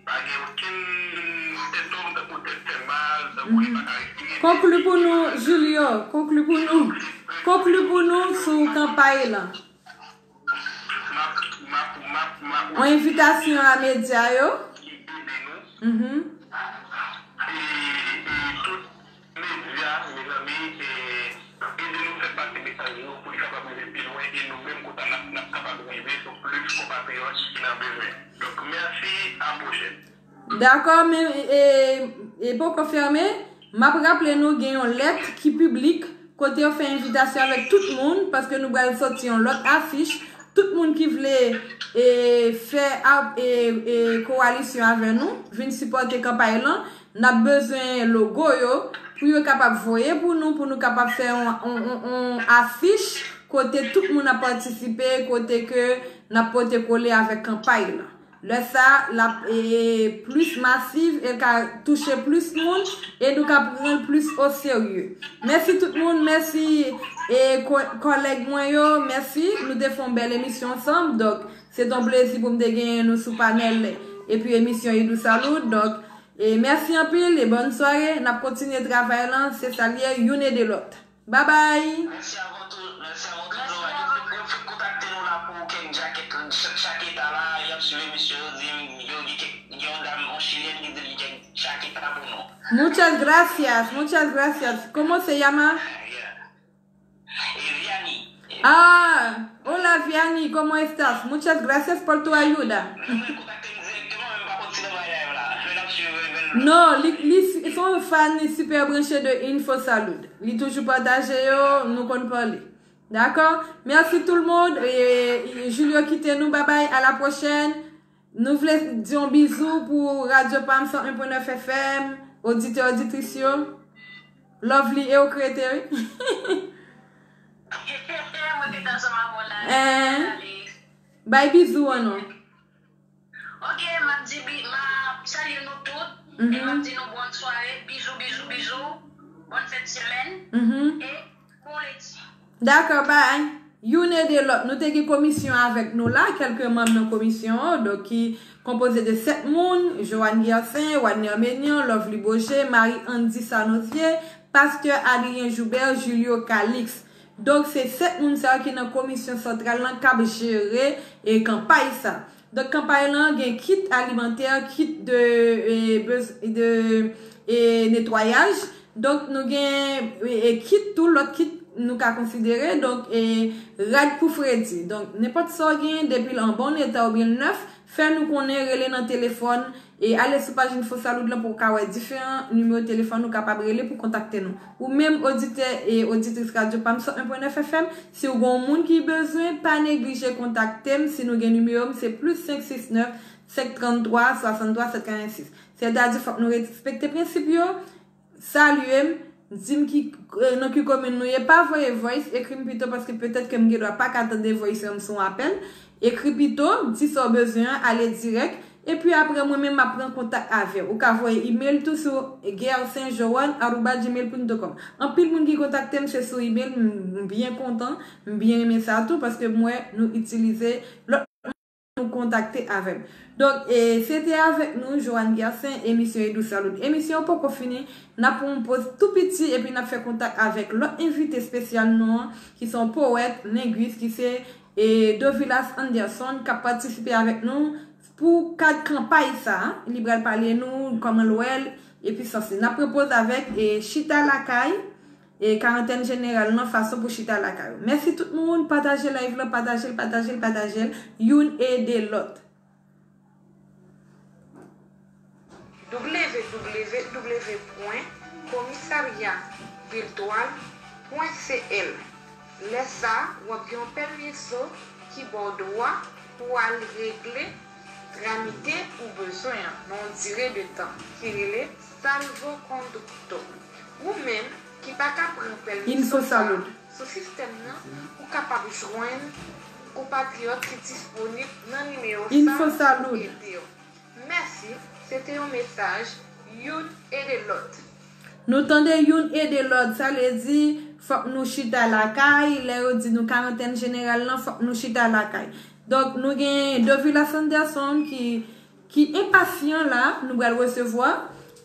pa gen okenn sentòm tankou tèt fè mal, tankou li pa ka respire. Konkli pou nou, Julio. Konkli pou nou. Konkli pou nou sou kanpay lan. M ap, m ap, m ap, m ap. Yon envitasyon a medya yo. Ki ede nou. E, e tout medya, mezanmi, e, ede nou fè pase mesaj nou pou li kapab rive pi lwen e nou menm konsa n ap, n ap kapab rive sou plis konpatriyòt ki nan bezwen. Donk, mèsi, a pwochèn. Dakò, men e, e poko fèmen. M ap raple nou gen yon lèt ki piblik kote yo fè envitasyon avèk tout moun, paske nou pral sòti yon lòt afich. Tout moun ki vle e, fè ap- e, e, kowalisyon avè nou, vin sipòte kanpay lan, n ap bezwen logo yo pou yo kapab voye pou nou, pou nou kapab fè yon, yon, yon, yon afich kote tout moun ap patisipe, kote ke n ap pote kole avèk kanpay lan. Lè sa, l ap e, plis masiv, e l ka touche plis moun, e nou ka pran l plis oserye. Mèsi tout moun, mèsi e, ko- kòlèg mwen yo, mèsi. Nou te fè yon bèl emisyon ansanm, donk se t on plezi pou m te genyen nou sou panèl epi emisyon Idou Salud. Donk, e mèsi anpil e bòn sware. N ap kontinye travay lan, se sa l ye, youn ede lòt. Babay! Mèsi avè w tou, mèsi avè w tou, Joel. Yo fèk, yo fèk kontakte nou la pou kèk jakèt, chak, chak eta la, y ap swiv emisyon, yo di yo gen kèk, gen yon dam, yon chilyèn ki di li kèk jakèt la pou nou. Muchas gracias, muchas gracias. ¿Cómo se llama? E Vianney. Ah, hola Vianney, ¿cómo estás? Muchas gracias por tu ayuda. Nou mèt kontakte m direkteman, men m pa konn si nan bay live la. Men n ap swiv, men. Non, li, li se yon fan super branché de Info Salud. Li toujou pataje yo, nou konn pale. Dakò? Mèsi tout le monde. E, e, Julio kite nou. Babay, à la prochaine. Nou vle di yon bizou pou Radyo Pam san en pwen nèf F M, oditè, oditris yo. Lovely e w k rete, wi. Mwen te ansanm avè w la. Eh. Bay bizou an non. Ok, m ap di bi- m ap salye nou tout. E m ap di nou bòn sware. Bizou, bizou, bizou. Bòn fèt semèn. E bon ledi. Dakò, bay. Youn ede lòt. Nou te gen komisyon avèk nou la, kèlke manm nan komisyon an, donk ki konpoze de sèt moun, Joanne Gersin, Wadner Menion, Lovely Boje, Marie Andy Sanosier, pastè Adrien Joubert, Julio Calix. Donk se sèt moun sa yo ki nan komisyon santral lan k ap jere e kanpay sa. Donk kanpay lan gen kit alimantè, kit de e, bez- de e, netwayaj. Donk nou gen e, e, kit tou, lòt kit nou ka konsidere. Donk e, rad pou fredi. Donk nenpòt sa w gen, depi l an bon eta oubyen l nèf, fè nou konnen, rele nan telefòn e ale sou paj Info Salud lan pou w ka wè diferan nimewo telefòn ou kapab rele pou kontakte nou. Ou menm oditè e oditris Radyo Pam san en pwen nèf F M, si w gen yon moun ki bezwen, pa neglije kontakte m. Si nou gen nimewo m, se plis senk sis nèf, senk trann twa, swasann twa, sèt katrevensis. Sètadi fòk nou respekte prensip yo, salye m, Di m ki, eh, nan ki komin nou ye, pa voye voice, ekri m pito paske petèt ke m gen dwa pa ka tande voice an sou apèl. Ekri pito, di sa w bezwen an, ale dirèk. Epi apre, mwen menm, m ap pran kontak avè w. Ou ka voye email tou sou gersainjoanne arobase gmail point com. Anpil moun ki kontakte m, se sou email, m, m byen kontan, m byen renmen sa tou, paske m wè nou itilize lòt nou kontakte avè m. Donk, e, se te avèk nou, Joanne Gersaint, emisyon Edou Salud. Emisyon an poko fini, n ap pran yon poz tou piti, epi n ap fè kontak avèk lòt envite espesyal nou an, ki se yon powèt, lengwis, ki se, e, Dovilas Anderson, k ap patisipe avèk nou pou kad kanpay sa a. Li pral pale nou kòman l wè l, epi sansi. N ap pran poz avèk, e, Chita Lakay, e karantèn jeneral nan, fason pou chita lakay ou. Mèsi tout moun, pataje live la, pataje l, pataje l, pataje l, youn ede lòt. W W W pwen komisarya viltwal pwen C L. Lè sa a, w ap gen yon pèmiso ki ba w dwa pou w al regle, tramite ou bezwen an nan yon dire de tan ki rele salvoconducto. Ou menm ki pa ka pran pèmiso sa a sou sistèm nan, ou kapab jwenn konpatriyòt ki disponib nan nimewo sa a pou ede w. Mèsi, se te yon mesaj youn ede lòt. Nou tande youn ede lòt, sa vle di fòk nou chita lakay, lè yo di nou karantèn jeneral lan, fòk nou chita lakay. Donk, nou gen Dovilas Anderson ki, ki enpasyan la, nou pral resevwa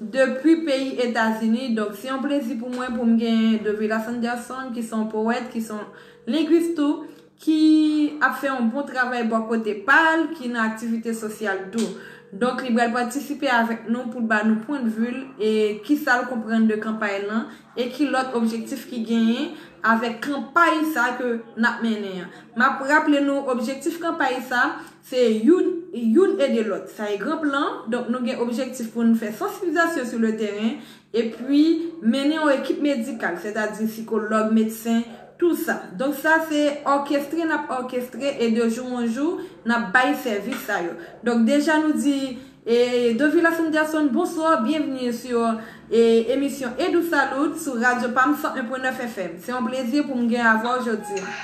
depi peyi Etazini. Donk, se yon plezi pou mwen pou m gen Dovilas Anderson, ki se yon powèt, ki se yon lengwis tou, ki ap fè yon bon travay bò kote pa l, ki nan aktivite sosyal tou. Donk, li pral patisipe avèk nou pou l ba nou pwennvi l e kisa l konprann de kanpay lan e ki lòt objektif ki genyen avèk kanpay sa ke n ap mennen an. M ap raple nou, objektif kanpay sa, se youn, youn ede lòt. Sa e gran plan. Donk, nou gen objektif pou nou fè sansibilizasyon sou le teren, epi mennen yon ekip medikal, sètadi sikològ, medsen, tou sa. Donk, sa se òkestre, n ap òkestre, e de jou an jou, n ap bay sèvis sa yo. Donk, deja nou di, e, Dovilas Anderson, bonswa, byenvni sou, e, emisyon Edou Salud sou Radyo Pam san en pwen nèf F M. Se yon plezi pou m gen avè w jodi a.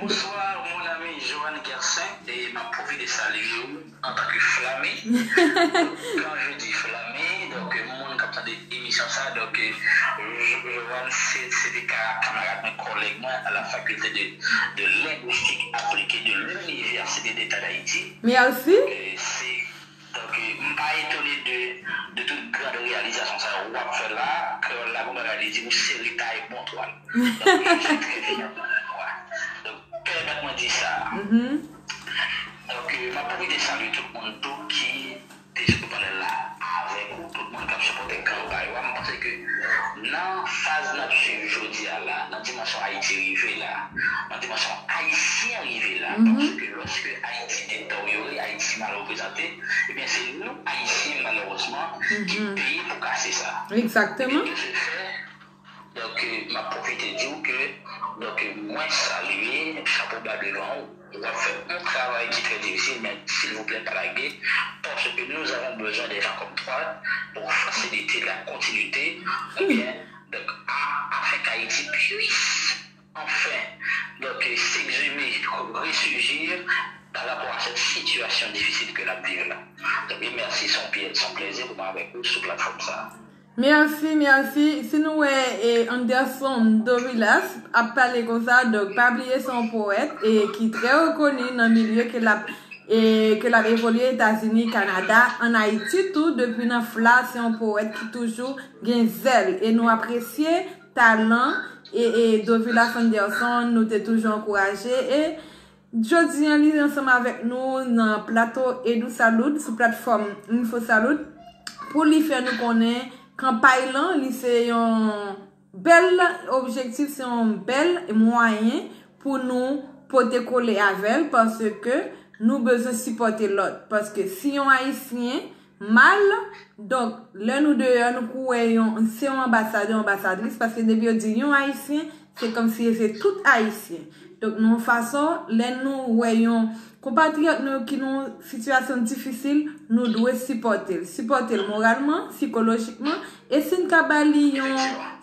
Bonsoir, mon ami Johan Gersaint, e m ap pwofite salye w antanke Flame. Kan je di Flame, donk, moun k ap tande emisyon sa, donk, Johan se, se te ka kamarad mwen, kòlèg mwen à la faculté de, de linguistique appliquée de l'Université d'État d'Haïti. Mèsi. Donk, se Donk, m pa etone de, de tout grand reyalizasyon sa yo w ap fè la, kreyòl la gon bagay li di ou se reta e bon twal. Donk, je suis très fier de mon mémoire. Donk, pèmèt mwen di sa. Donk, m ap pwofite salye tout moun tou ki te sou panèl la avèk ou, tout moun k ap sipòte kanpay ou a. M panse ke nan faz n ap swiv jodi a la, nan dimansyon Ayiti rive la, nan dimansyon Ayisyen rive la, paske lòske Ayiti deteryore, Ayiti mal reprezante, ebyen, se nou, Ayisyen, malerezman, ki peye pou kase sa. Egzakteman. Donk, m ap pwofite di w ke, donk, mwen salye, chapo ba devan w. W ap fè yon travay ki trè difisil, men silvouplè, pa lage, paske nous avons besoin des gens comme toi pour faciliter la continuité, oubyen, donk, a, afin qu'Haïti puisse enfin, donk, s'exhumer, ressurgir par rapport à cette situation difficile que n ap viv la. Donk, mèsi, se yon plezi pou mwen avèk ou sou platfòm sa. Mèsi, mèsi. Si nou wè, e, Anderson Dovilas ap pale konsa, donk, pa bliye se yon powèt, e, ki trè rekoni nan milye ke l ap, e, ke l ap evolye Etazini, Kanada, ann Ayiti tou, depi nan Fla, se yon powèt ki toujou gen zèl. E nou apresye talan, e, e, Dovilas Anderson, nou te toujou ankouraje, e, Jodi a, li ansanm avèk nou nan plato Edou Salud sou platfòm Info Salud pou li fè nou konnen kanpay lan, li se yon bèl objektif, se yon bèl mwayen pou nou pote kole avè l, paske nou bezwen sipòte lòt. Paske si yon Ayisyen mal. Donk, lè nou deyò, nou kou wè yon, se yon anbasadè, yon anbasadris, paske depi yo di yon Ayisyen, se kòmsi se tout Ayisyen. Donk, nan yon fason, lè nou wè yon konpatriyòt nou ki nan yon sitiyasyon difisil, nou dwe sipòte l. Sipòte l moralman, sikolojikman, e si n ka ba li yon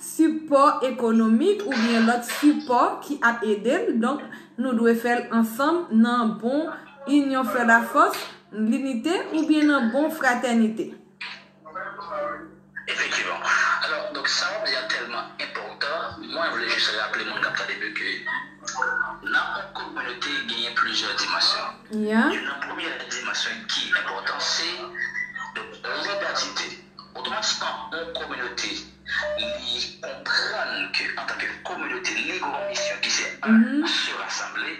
sipò ekonomik oubyen lòt sipò ki ap ede l, donk, nou dwe fè l ansanm nan bon inyon fè lafòs, linite oubyen nan bon fratènite. Efektivman. Alò, donk, sa w ap di a tèlman enpòtan. Mwen, vle jis raple moun k ap tande nou ke nan yon kominote, genyen plizyè dimansyon. Yeah. Youn nan premyè dimansyon ki enpòtan, se, donk, lidantite. Otomatikman, yon kominote, li konprann ke, antanke kominote, li gen yon misyon ki se, un, se rasanble,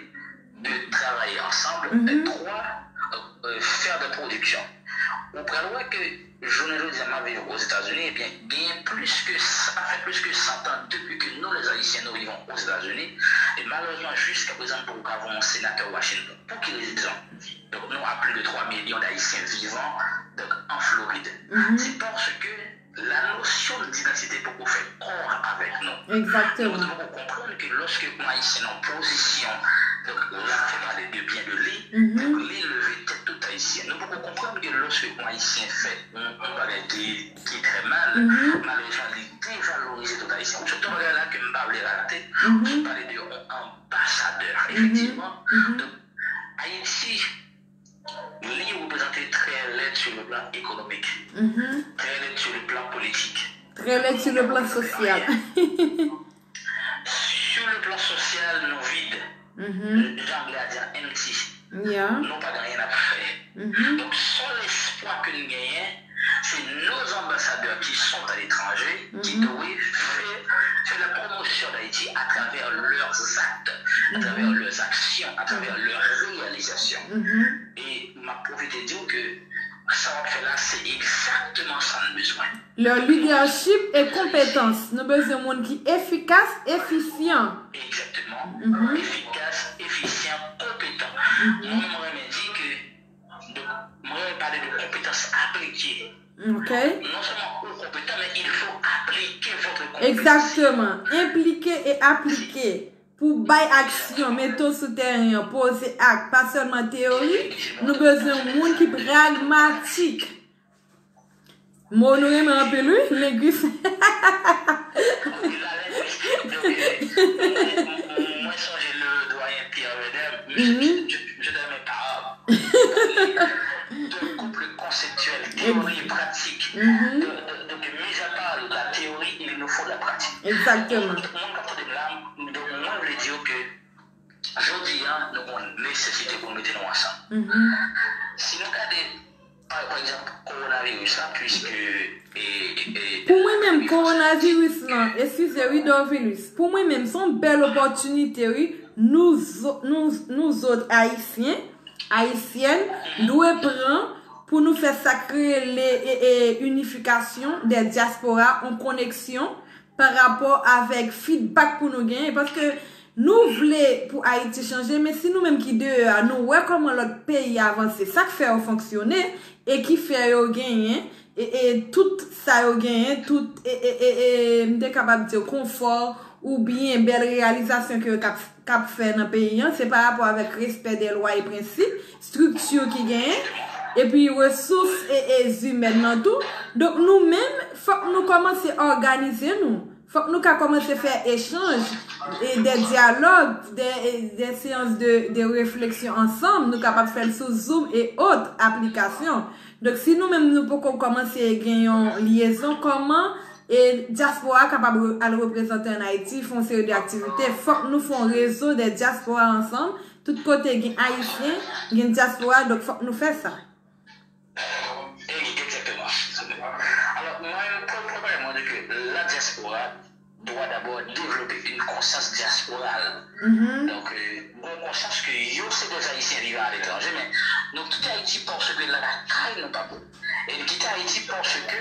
deux, travailler ensemble, et trois, euh, euh, faire des productions. Ou pral wè ke jounen jodi a, m ap viv Ozetazini, ebyen, genyen plis ke, sa fè plis ke san tan depi ke nou, les Haïtiens, nou viv Ozetazini. E malerezman, jiska prezan, nou poko ka voye yon senatè Washington. Pou ki rezon? Donk, nou a plis de twa milyon d Ayisyen vivan, donk, an Florid. Se paske la notion d'identité poko fè kò avèk nou. Egzakteman. Nou poko konprann ke lòske yon Ayisyen nan pozisyon, donk, l ap fè pale de byen de li, donk, li leve tèt tout Ayisyen. Nou poko konprann ke lòske yon Ayisyen fè yon, yon bagay ki, ki trè mal, malerezman, li devalorize tout Ayisyen. Se yon bagay la ke m pa vle rate, se pale de yon anbasadè. Efektivman, donk, Ayiti, li reprezante trè lèd sur le plan économique, trè lèd sur le plan politique. Trè lèd sur le plan sosyal. Sur le plan sosyal, nou vid. Jan anglè a di a, empty. Yeah. Nou pa gen anyen n ap fè. Donk, sèl espwa ke n genyen, se nos ambassadeurs qui sont à l'étranger, qui doivent faire, faire la promotion d'Haïti à travers leurs actes, à travers leurs actions, à travers leurs réalisations. E m ap pwofite di w ke sa w ap fè la, se egzakteman sa n bezwen. Leur leadership et compétence. Nou bezwen moun ki efikas, efisyan. Egzakteman. Efikas, efisyan, konpetan. Mwen, mwen renmen di ke, donk, mwen renmen pale de konpetans aplike. Ok. Non seulement ou compétent, mais il faut appliquer votre compétence. Egzakteman. Enplike e aplike. Pou bay aksyon, mete w sou teren an, poze ak, pa sèlman teyori, nou bezwen moun ki pragmatik. Mo nou renmen anpil, wi, lengwis. Mwen sonje le doyen Pierre Vedem, misye te renmen parab. De couple conceptuel, théorie et pratique. De, de, de, de mise à part la théorie, il nous faut la pratique. Egzakteman. Moun k ap tande m la, donk mwen vle di w ke jodi a, nou gen yon nesesite pou nou mete nou ansanm. Si nou gade, pa, pa egzanp, kowonaviris la, puiske, e, e, Pou mwen menm, kowonaviris lan, eskize wi, Dorvilus, pou mwen menm, se yon bèl opòtinite, wi, nou zo-, nou, nou zòt Ayisyen, Ayisyèn, dwe pran pou nou fè sa k rele, e, e, inifikasyon dè dyaspora, yon koneksyon pa rapò avèk feedback pou nou genyen, paske nou vle pou Ayiti chanje, men si nou menm ki deyò a, nou wè kòman lòt peyi avanse, sa k fè yo fonksyone e ki fè yo genyen, e, e tout sa yo genyen, tout, e, e, e, e, m te kapab di w, konfò oubyen bèl reyalizasyon ke yo k ap, k ap fè nan peyi an, se pa rapò avèk respè dè lwa e prensip, estrikti ki genyen, epi resous e, e zimèn nan tou. Donk, nou menm, fòk nou kòmanse òganize nou. Fòk nou ka kòmanse fè echanj, e dè dyalòg, dè, e dè seyans de, de refleksyon ansanm, nou kapab fè l sou Zoom e ot aplikasyon. Donk, si nou menm nou poko kòmanse gen yon lyezon, kòman, e dyaspora kapab re-, al reprezante ann Ayiti, fè yon seri de aktivite? Fòk nou fè yon rezo dè dyaspora ansanm. Tout kote gen Ayisyen, gen dyaspora, donk fòk nou fè sa. Egzakteman. Alò, mwen, premye bagay mwen di ke la diaspora doit d'abord développer une conscience diasporale. Donk, euh, gon konsyans ke yo se des Haïtiens vivant à l'étranger, men nou kite Ayiti paske lakay nou pa bon. E n kite Ayiti paske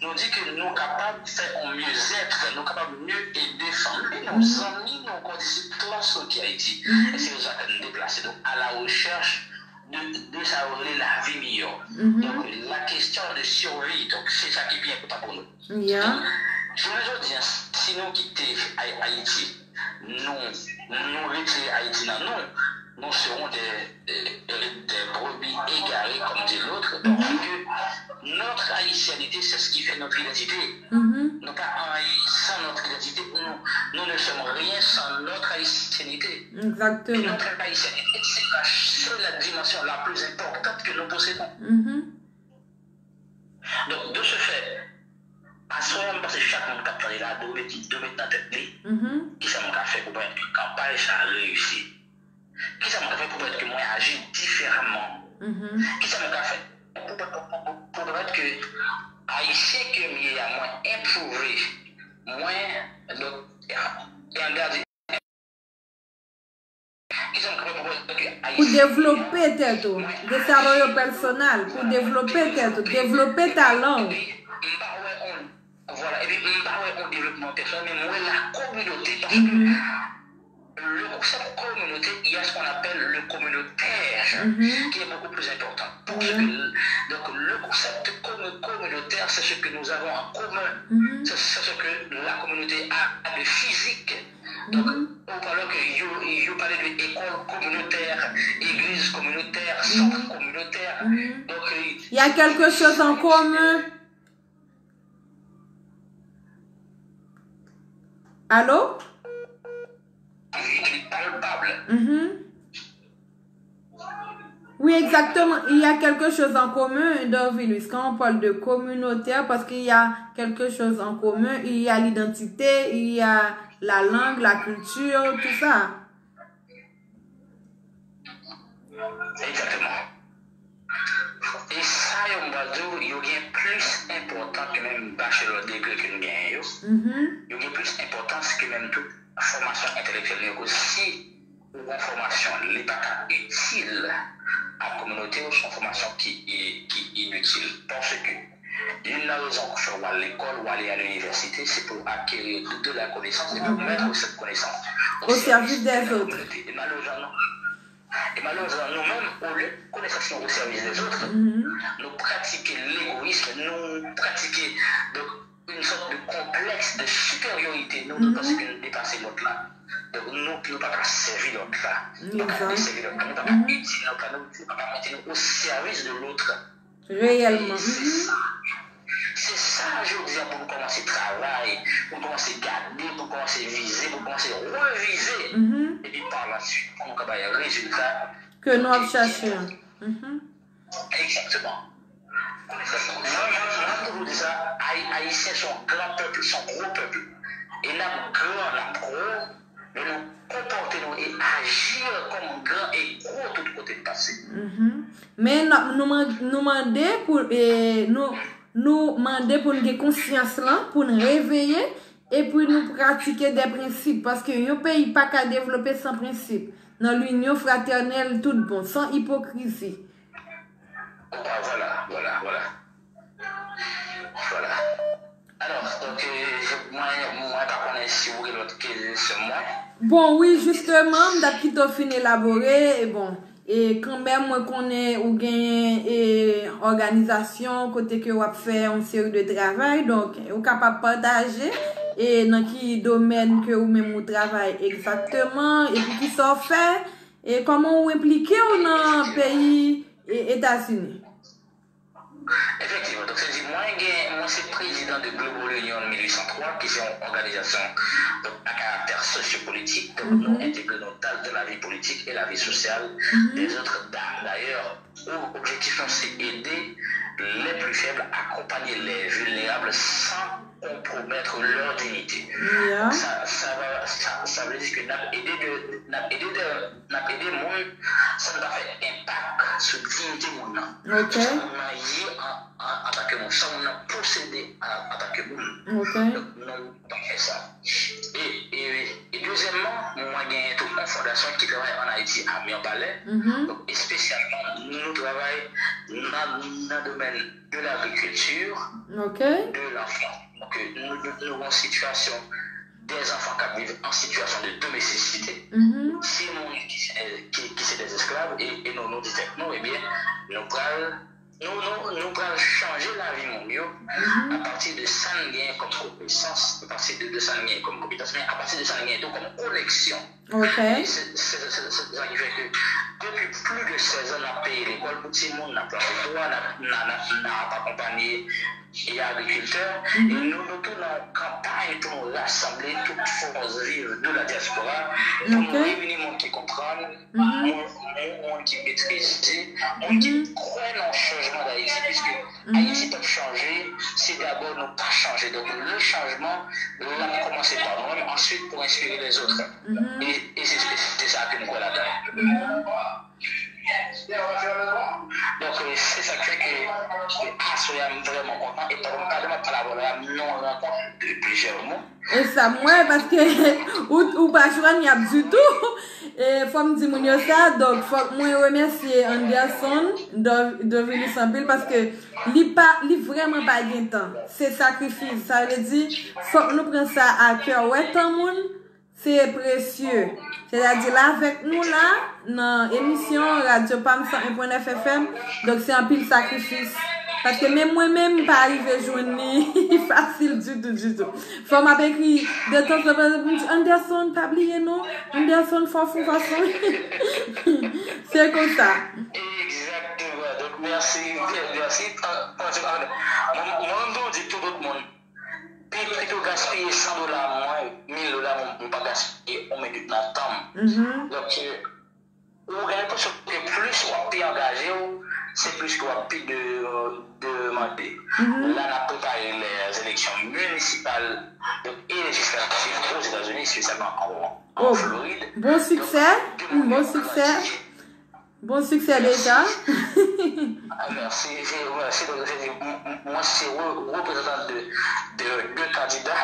nou di ke nou kapab fè yon mieux-être, nou kapab mieux aider fanmi nou, zanmi nou, kondisip klas nou ki Ayiti. E se pou sa ke n deplase nou à la recherche de, de sa yo rele lavi miyò. Donk, la question de survie, donk, se sa ki pi enpòtan pou nou. Jounen jodi a, si nou kite Ay-, Ayiti, nous, nous retirer Haïti dans nous, nous serons des, des, des brebis égarées, comme dit l'autre, parce que notre haïtianité, c'est ce qui fait notre identité. Nous pas rien sans notre identité, nous, nous ne sommes rien sans notre haïtianité. Et Egzakteman. Notre haïtianité, c'est la, c'est la dimension la plus importante que nous possédons. Donk, de ce fait, aswè a, m panse chak moun k ap tande la dwe met, dwe met nan tèt li, kisa m ka fè pou pèmèt ke kanpay sa a reyisi? Kisa m ka fè pou pèmèt ke mwen aji diferaman? Kisa m ka fè pou, pou, pou, pou pèmèt ke Ayisyen ke m ye a, mwen enpwouve, mwen, donk, e angaje Pou devlope tèt ou, desavoye pèsonal, pou devlope tèt ou, devlope talan w. M pa wè on, vwala, epi m pa wè on devlopman pèsonal, men m wè la kominote, paske le concept communauté, il y a ce qu'on appelle le communautaire, qui est beaucoup plus important. Parce que, donc, le concept commu- communautaire, c'est ce que nous avons en commun. C'est c'est ce que la communauté a de physique. Donk, ou pale ke yo, yo pale de ekòl kominotè, egliz kominotè, sant kominotè. Donk, Il y a quelque chose en commun. Allô? Li palpab. Oui, exactement. Il y a quelque chose en commun, Dorvilus. Quand on parle de communautaire, parce qu'il y a quelque chose en commun, il y a l'identité, il y a la langue, la culture, tout ça. Egzakteman. E sa yo m pral di w, yo gen plis enpòtans ke menm bachelor degré ke n genyen yo. Yo gen plis enpòtans ke menm tout fòmasyon entèlektyèl nou yo. Si ou gon fòmasyon, li pa ka itil a kominote w, se yon fòmasyon ki, ki initil. Paske youn nan rezon k fè w al lekòl, w ale a linivèsite, se pou w acquérir de la connaissance et pou w mettre cette connaissance au service des autres. E malerezman, nou, e malerezman, nou menm, olye konesans nou au service des autres, nou pratike legoyism, nou pratike, donk, une sorte de complexe de supériorité. Nou, nou panse ke nou depase lòt la. Donk, nou, nou pa ka sèvi lòt la. Nou pa ka desèvi lòt la. Nou pa ka itil lòt la. Nou, nou pa ka mete nou au service de l'autre. Reyèlman. Se sa. Se sa, jodi a, pou nou kòmanse travay, pou nou kòmanse gade, pou nou kòmanse vize, pou nou kòmanse revize. Epi, par la suite, pou nou ka bay rezilta ke nou ap chache an. Egzakteman. Mwen, mwen, mwen toujou di sa, Ay- Ayisyen se yon gran pèp, se yon gwo pèp. E n ap gran, n ap gwo, lè nou konpòte nou e aji kòm gran e gwo tout kote n pase. Men n ap- nou man- nou mande pou e, nou nou mande pou n gen konsyans lan, pou n reveye, epi nou pratike de prensip, paske yon peyi pa ka devlope san prensip. Nan linyon fratènèl tout bon, san ipokrizi. Opa, vwala, vwala, vwala. Vwala. Alò, donk, mwen, mwen pa konnen si ou gen lòt kesyon mwen. Bon, wi, jisteman, m t ap kite w fin elabore, e bon, e kanmenm, mwen konnen ou genyen e òganizasyon kote ke w ap fè yon seri de travay, donk, ou kapab pataje e nan ki domèn ke ou menm ou travay egzakteman, epi kisa w fè, e kòman ou enplike w nan peyi e Etazini. Efektivman, donk se di mwen gen, mwen se prezidan de Global Union mil uit san twa, ki se yon òganizasyon, donk, a karaktè sosyopolitik. Donk, nou entegre nou dans la vie politique et la vie sociale des autres. Dayè, objektif nou se ede les plus faibles, accompagner les vulnérables sans compromettre leur dignité. Sa, sa, va- sa, sa vle di ke n ap ede de, n ap ede de, n ap ede moun san n pa fè enpak sou diyite moun nan. Sou sa moun nan ye an, an, antanke moun, sa moun nan posede an, antanke moun. Donk, nou pa fè sa. E, e, e dezyèmman, mwen genyen tou yon fondasyon ki travay ann Ayiti, a Mirebalais. Donk, espesyalman, nou travay nan, nan domèn de lagrikilti, de lanfans. Donk, nou, nou, nou gon sitiyasyon de zanfan k ap viv an sitiyasyon de domestisite. Se moun ki se de, ki, ki se de esklav, e, e nou, nou di tèt nou, ebyen, nou pral Nou, nou, nou pral chanje lavi moun yo apati de sa n genyen kòm konesans, apati de, de sa n genyen kòm konpetans, men apati de sa n genyen tou kòm koneksyon. Ok. E se, se, se, se sa ki fè ke depi plis de sèz an, n ap peye lekòl pou timoun, n ap plante bwa, n ap, n a, n a, n ap akonpanye e agrikiltè. E nou, nou tou nan yon kanpay pou nou rasanble tout fòs viv de la diaspora, pou nou reyini moun ki konprann, moun, moun, moun ki metrize, moun ki kwè nan chanjman Dayiti, piske Ayiti p ap chanje si dabò nou pa chanje. Donk, le chanjman, l ap kòmanse pa nou menm, answit pou enspire lèzòt. E, e se, se sa ke m kwè ladan. Donk, e, se sa k fè ke, e, aswè a, m vrèman kontan. E pandan m ap pale avè w la, m nan yon rankont de plizyè moun. E sa m wè, paske ou, ou pa jwenn y ap ditou. E fò m di moun yo sa, donk fòk mwen remèsye Anderson Do-, Dovilis anpil, paske li pa, li vrèman pa gen tan. Se sakrifis. Sa vle di, fòk nou pran sa a kè. Wè, tan moun, se presye. Sètadi, la avèk nou la, nan emisyon Radyo Pam san en pwen nèf F M, donk se anpil sakrifis. Paske menm mwen menm, m pa rive jwenn li fasil ditou, ditou. Fò m ap ekri de tan an tan, m di, "Anderson, pa bliye non. Anderson, fò fon fason." Se konsa. Egzakteman. Donk, mèsi, mèsi. An, an, an, mwen, mwen menm tou, m di tout, tout moun, pi, pito gaspiye san dola mwen, mil dola mwen, m pa gaspiye yon minit nan tan m. Donk, e, ou gen enpresyon ke plis w ap pi angaje w, se plis ke w ap pi de, demande. La, n ap prepare les élections municipales, donk, e lejislatif Ozetazini, espesyalman an, an Florid. Bon siksè, bon siksè. Bon siksè deja. Ah, mèsi, mèsi. Donk, se di, m-, m-, mwen se re-, reprezantan de, de, de kandida,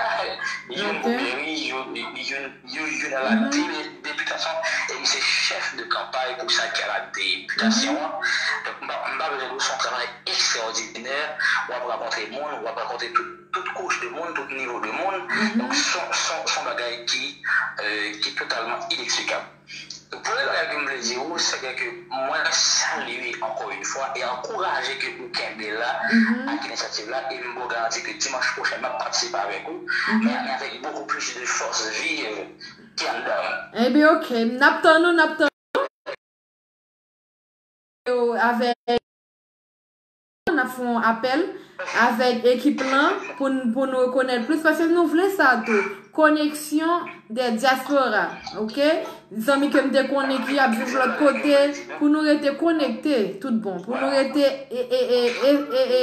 youn pou meri, youn, youn, youn, youn a la depi-, depitasyon, e m se chèf de kanpay pou sa ki a la depitasyon an. Donk, m pa, m pa bezwen di w, se yon travay ekstraòdinè. W ap rankontre moun, w ap rankontre tout, tout kouch de moun, tout nivo de moun. Donk, se yon, se yon, se yon bagay ki, euh, ki totalman ineksplikab. Premye bagay ke m vle di w, se ke mwen salye ankò yon fwa e ankouraje ke ou kenbe la ak inisyativ la, e m ba w garanti ke dimanch pwochen m ap patisipe avèk ou, men, men avèk bokou plis de fòs viv ki anndan. Ebyen, ok, n ap tann ou, n ap tann ou avèk N ap fè yon apèl avèk ekip lan pou n, pou n rekonèt plis, paske nou vle sa tou. Koneksyon de dyaspora, ok? Zanmi ke m te konnen ki ap viv lòt kote, pou nou rete konekte tout bon, pou nou rete e, e, e, e, e,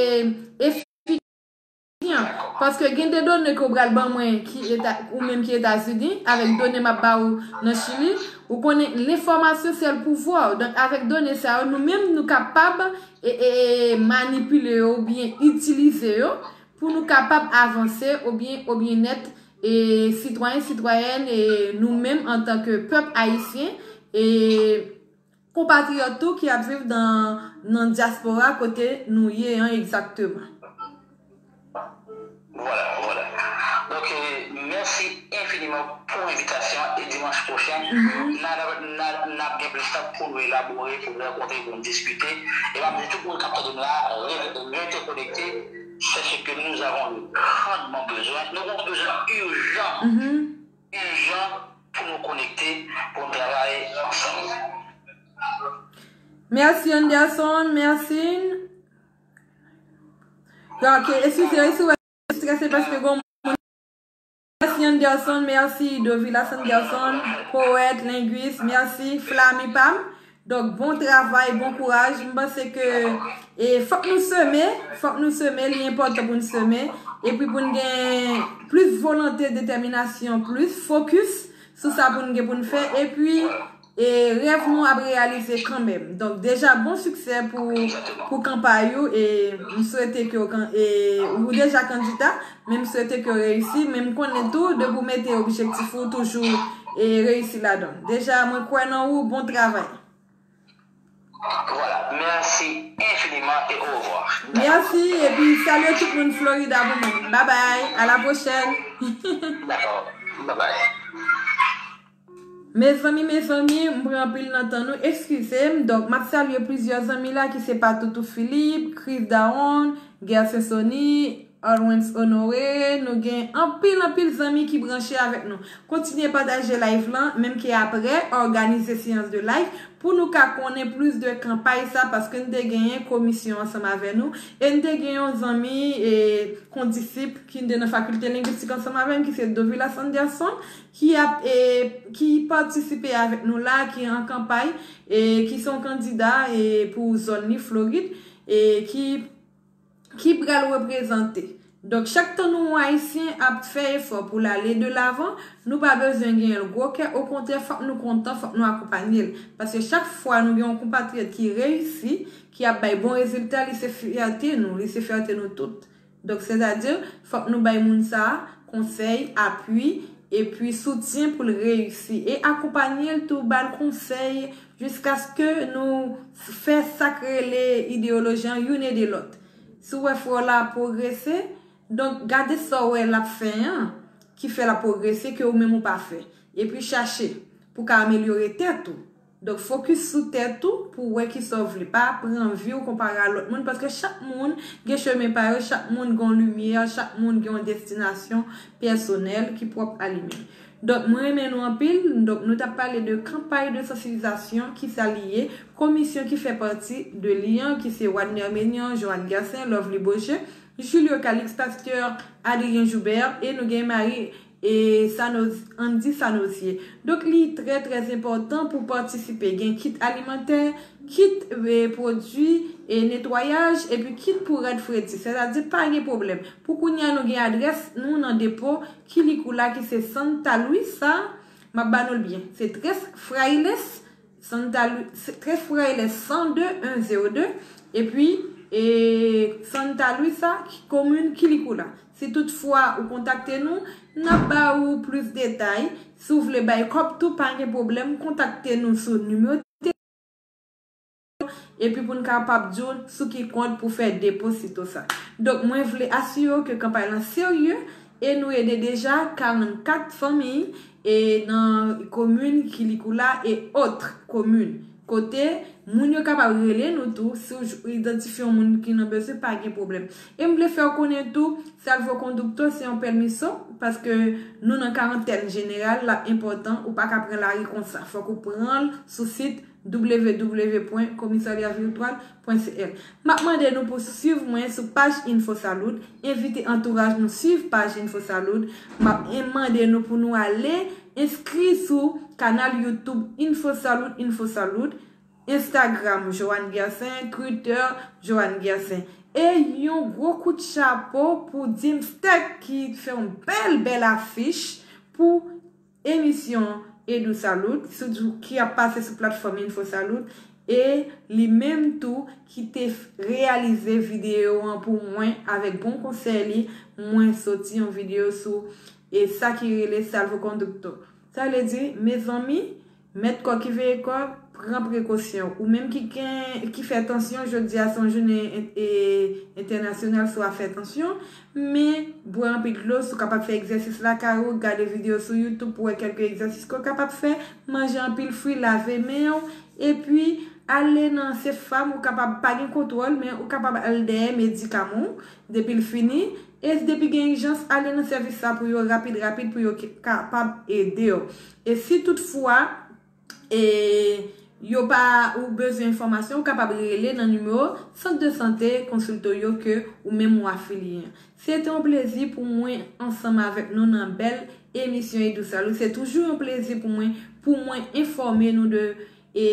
efikasyon. Paske gen de done ke w pral ban mwen ki Eta-, ou menm ki Etazini, avèk done m ap ba ou nan Chili, ou konnen lenfòmasyon se le pouvwa. Donk, avèk done sa yo, nou menm nou kapab e, e, e, manipile yo oubyen itilize yo pou nou kapab avanse oubyen, oubyen nèt e sitwayen, sitwayèn e nou menm antanke pèp ayisyen e konpatriyòt tou ki ap viv nan, nan dyaspora kote nou ye an egzakteman. Vwala, vwala. Donk, e, mèsi enfiniman pou envitasyon an e dimanch pwochen, n a, n a, n a, n ap gen plis tan pou nou elabore, pou nou rankontre, pou nou diskite. E m ap di tout moun k ap tande m la, re-, rete konekte. C'est ce que nous avons grandement besoin. Nou gen yon bezwen ijan, ijan pou nou konekte, pou nou travay ansanm. Mèsi Anderson, mèsi. Ok, eskize, eskize, strese paske gon moun. Mèsi Anderson, mèsi Dovilas Anderson, powèt, lengwis, mèsi Flami pa m. Donk, bon travay, bon kouraj. M panse ke, e, fòk nou seme, fòk nou seme, li enpòtan pou n seme. Epi pou n gen plis volonte, detèminasyon, plis fokis sou sa pou n gen pou n fè. Epi, e rèv nou ap reyalize kanmenm. Donk, deja, bon siksè pou, pou kanpay ou. E m swete ke w kan-, e, ou deja kandida, men m swete ke w reyisi. Men m konnen tou, depi w mete objektif ou, toujou e reyisi ladan. Deja, mwen kwè nan ou, bon travay. Vwala, mèsi enfiniman e orevwa. Mèsi, epi salye tout moun Florida pou mwen. Babay, a la pwochèn. Dakò, babay. Mezanmi, mezanmi, m pran anpil nan tan nou, eskize m. Donk, m ap salye plizyè zanmi la ki se Patoutou Philippe, Chris Daron, Gerson Sony, Alwens Honoré, nou gen anpil, anpil zanmi ki branche avèk nou. Kontinye pataje live lan, menm ke apre, òganize seyans de live pou nou ka konnen plis de kanpay sa, paske n te genyen komisyon ansanm avè nou, e n te gen yon zanmi, e, kondisip ki n te nan fakilte lengwistik ansanm avè m, ki se Dovila Sanderson, ki ap, e, ki patisipe avèk nou la, ki an kanpay, e ki se yon kandida, e, pou zòn li, Florid, e ki, ki pral reprezante. Donk, chak tan nou wè Ayisyen ap fè efò pou l ale de lavan, nou pa bezwen genyen l gwo kè, okontrè, fòk nou kontan, fòk nou akonpanye l. Paske chak fwa nou gen yon konpatriyòt ki reyisi, ki ap bay bon rezilta, li se fyète nou, li se fyète nou tout. Donk, sètadi, fòk nou bay moun sa a konsèy, apui, epi soutyen pou l reyisi. E akonpanye l tou, ba l konsèy, jiskaske nou fè sa k rele ideyoloji an youn ede lòt. Si w wè frè w la pwogrese, donk gade sa w wè l ap fè an, ki fè l ap pwogrese, ke ou menm ou pa fè. Epi chache pou w ka amelyore tèt ou. Donk, fokis sou tèt ou pou w wè kisa w vle. Pa pran vi w konpare a lòt moun, paske chak moun gen chemen pa yo, chak moun gen yon limyè, chak moun gen yon destinasyon pèsonèl ki pwòp a li menm. Donk, mwen renmen nou anpil. Donk, nou t ap pale de kanpay de sansibilizasyon, ki sa li ye, komisyon ki fè pati de li an, ki se Wadner Menion, Joanne Gersin, Lovely Beauchamp, Julio Calix Pasteur, Adrien Joubert, e nou gen Marie e Sanoz, Andy Sanosier. Donk, li trè, trè enpòtan pou patisipe. Gen kit alimantè, kit, e, pwodui, e, netwayaj, epi kit pou rad fredi. Sètadi, pa gen pwoblèm. Pou kounye a, nou gen adrès nou nan depo Kilikula, ki se Santa Luisa. M ap ba nou l byen. Se Tres Frailes, Santa Lu-, se Tres Frailes san de, en zewo de, epi, e, Santa Luisa, komin Kilikula. Si toutfwa ou kontakte nou, n ap ba ou plis detay. Si w vle bay kòb tou, pa gen pwoblèm, kontakte nou sou nimewo te-, epi pou n kapab di w sou ki kont pou fè depo sito sa. Donk, mwen vle asire w ke kanpay lan serye e nou ede deja karannkat fanmi e nan komin Kilikula e ot komin. Kote moun yo kapab rele nou tou, si w j-, idantifye yon moun ki nan bezwen, pa gen pwoblèm. E m vle fè w konnen tou, salvoconducto se yon pèmiso, paske nou nan karantèn jeneral, l ap enpòtan, ou pa ka pran lari konsa. Fòk ou pran l sou sit w w w pwen komisarya virtwal pwen c l. M ap mande nou pou swiv mwen sou paj Info Salud, envite antouraj nou swiv paj Info Salud. M ap mande nou pou nou ale enskri sou kanal YouTube Info Salud, Info Salud, Instagram Joanne Gersin, Twitter Joanne Gersin. E yon gwo kout chapo pou Dimstech ki fè yon bèl, bèl afich pou emisyon Edou Salud, sou, ki ap pase sou platfòm Info Salud, e li menm tou ki te f-, reyalize videyo an pou mwen avèk bon konsèy li, mwen soti yon videyo sou, e sa ki rele salvoconducto. Sa vle di, mezanmi, mèt kò ki veye kò, pran prekosyon. Ou menm ki gen, ki fè tansyon, jodi a se yon jounen en-, e, entènasyonal sou afè tansyon, men bwè anpil dlo, si w kapab fè egzèsis lakay ou, gade videyo sou YouTube pou wè kèlke egzèsis ke w kapab fè, manje anpil fwi, lave men w, epi ale nan se fam ou kapab pa gen kontwòl, men ou kapab al dèyè medikaman w, depi l fini, e depi gen ijans, ale nan sèvis sa pou yo rapid, rapid, pou yo ki-, kapab ede w. E si toutfwa, e yo pa, ou bezwen enfòmasyon, ou kapab rele nan nimewo sant de sante konsilto yo ke ou menm ou afilye an. Se te yon plezi pou mwen ansanm avèk nou nan bèl emisyon Edou Salud. Se toujou yon plezi pou mwen, pou mwen enfòme nou de, e,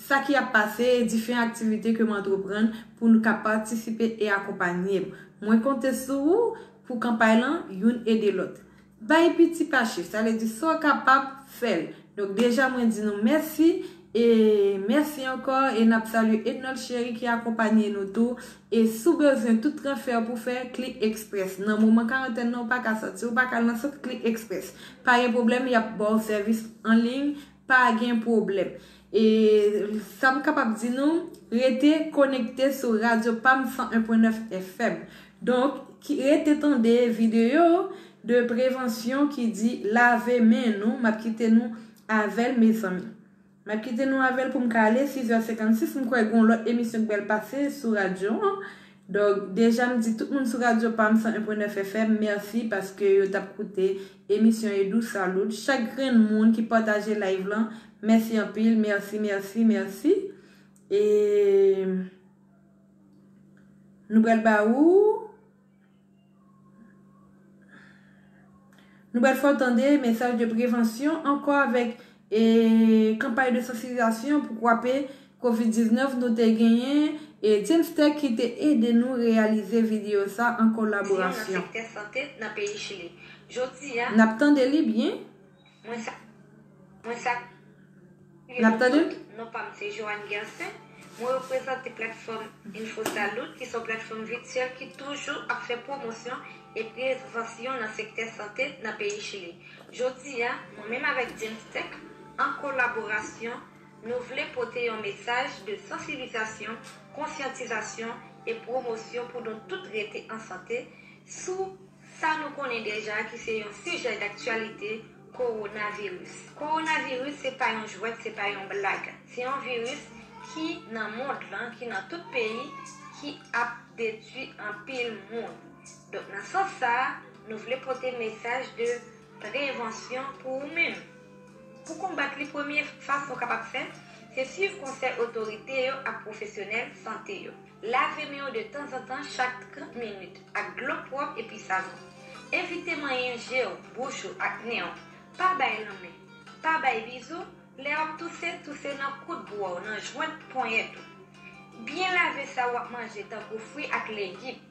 sa ki ap pase, diferan aktivite ke m antreprann pou nou ka patisipe e akonpanye m. Mwen konte sou ou pou kanpay lan, youn ede lòt. Bay piti pache, sa vle di sa w kapab, fè l. Donk, deja mwen di nou mèsi, e mèsi ankò, e n ap salye Ednol Cheri ki akonpanye nou tou. E si w bezwen tout transfè pou fè, Click Express. Nan moman karantèn nan, ou pa ka sòti, ou pa ka al nan sant, Click Express. Pa gen pwoblèm, y ap ba w sèvis an liy, pa gen pwoblèm. E sa m kapab di nou, rete konekte sou Radyo Pam san en pwen nèf F M. Donk, ki, rete tande videyo de prevansyon ki di lave men nou. M ap kite nou avè l, mezanmi. M ap kite nou avè l pou m ka ale, sis è senkannsis, m kwè gen yon lòt emisyon k pral pase sou radyo an. Donk, deja m di tout moun sou radyo pa m san en pwen nèf F M, mèsi paske yo t ap koute emisyon Edou Salud. Chak grenn moun ki pataje live lan, mèsi anpil, mèsi, mèsi, mèsi. E nou pral ba ou Nou pral fè w tande mesaj de prevansyon ankò avèk e, kanpay de sansibilizasyon pou kwape kovid diznèf nou te genyen e James Tech ki te ede nou reyalize videyo sa an kolaborasyon. Nan sektè sante nan peyi Chili. Jodi a, n ap tande li byen. Mwen sa, mwen sa, N ap tande? Non pa m se Joanne Gersin. Mwen reprezante platfòm Info Salud, ki se yon platfòm vityèl ki toujou ap fè pwomosyon e prevansyon nan sektè sante nan peyi Chili. Jodi a, mwen menm avèk James Tech, an kolaborasyon, nou vle pote yon mesaj de sansibilizasyon, konsyantizasyon e pwomosyon pou nou tout rete an sante sou sa nou konnen deja ki se yon sijè daktyalite, kowonaviris. Kowonaviris se pa yon jwèt, se pa yon blag. Se yon viris ki nan mond lan, ki nan tout peyi, ki ap detwi anpil moun. Donk, nan sans sa a, nou vle pote mesaj de prevansyon pou ou menm. Pou konbat li, premye fason w kapab fè, se swiv konsèy otorite yo ak pwofesyonèl sante yo. Lave men w de tanzantan, chak trant minit, ak dlo pwòp epi savon. Evite manyen je w, bouch ou ak nen w. Pa bay lanmen. Pa bay bizou. Lè w ap touse, touse nan koud bwa w, nan jwent ponyèt ou. Byen lave sa w ap manje, tankou fwi ak legim.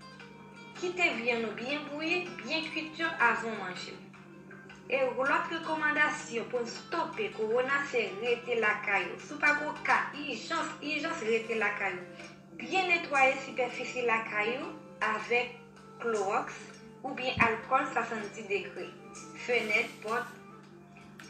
Kite vyann ou byen bouyi, byen kwit yo avan w manje. E lòt rekòmandasyon pou n stope kowona se rete lakay ou. Si w pa gen yon ka ijans, ijans rete lakay ou. Byen netwaye sipèfisi lakay ou avèk klowòks oubyen alkòl swasanndiz degre. Fenèt, pòt,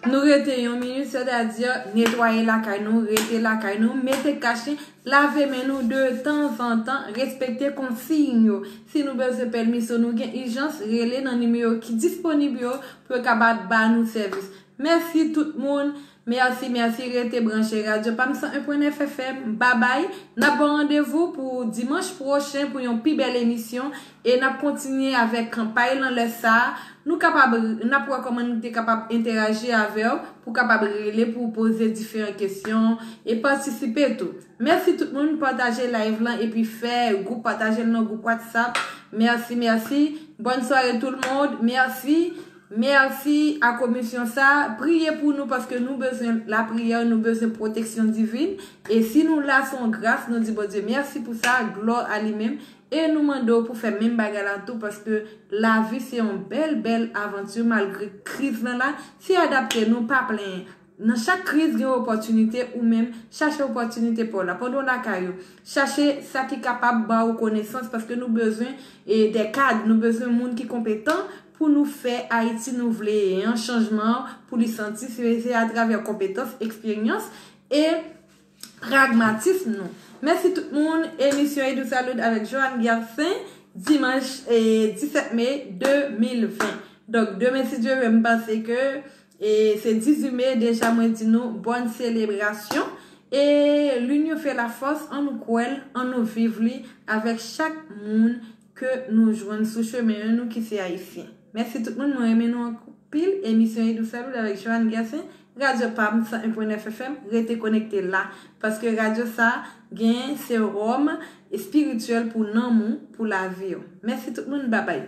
Nou rete yon minit, sètadi netwaye lakay nou, rete lakay nou, mete kachen, lave men nou de tanzantan, respekte konsiy yo. Si nou bezwen pèmisyon, nou gen ijans, rele nan nimewo ki disponib yo pou yo kapab ba nou sèvis. Mèsi tout moun. Mèsi, mèsi. Rete branche Radyo Pam san en pwen nèf F M. Babay. N ap ba w randevou pou dimanch pwochen pou yon pi bèl emisyon. E n ap kontinye avèk kanpay lan lè sa a. Nou kapab, n ap wè kòman nou te kapab entèyaji avè w, pou w kapab rele, pou w poze diferan kesyon e patisipe tou. Mèsi tout moun, pataje live lan epi fè gwoup, pataje l nan gwoup WhatsApp. Mèsi, mèsi. Bonne soirée tout le monde. Mèsi. Mèsi a komisyon sa. Priye pou nou paske nou bezwen lapriyè, nou bezwen pwoteksyon divin. E si nou la, se yon gras, nou di Bondye mèsi pou sa, glwa a li menm. E nou mande w pou fè menm bagay la tou, paske lavi se yon bèl, bèl avanti, malgre kriz lan la. Se adapte nou, pa plenyen. Nan chak kriz, gen opòtinite, ou menm, chache opòtinite pa w la. Pandan w lakay ou, chache sa ki kapab ba w konesans, paske nou bezwen e, de kad, nou bezwen moun ki konpetan pou nou fè Ayiti nou vle an, chanjman an, pou li santi, se, se atravè konpetans, eksperyans e pragmatism nou. Mèsi tout moun. Emisyon Edou Salud avèk Joanne Gersin, dimanch, e, disèt me de mil ven. Donk, demen, si Dye vle, m panse ke, e, se dizuit me, deja mwen di nou, bòn selebrasyon. E, l'union fait la force, ann nou kwè l, ann nou viv li avèk chak moun ke nou jwenn sou chemen an, nou ki se Ayisyen. Mèsi tout moun, mwen renmen nou anpil. Emisyon Edou Salud avèk Joanne Gersin, Radyo Pam san en pwen nèf F M, rete konekte la, paske radyo sa gen sewòm espirityèl pou nanm ou, pou lavi w. Mèsi tout moun, babay.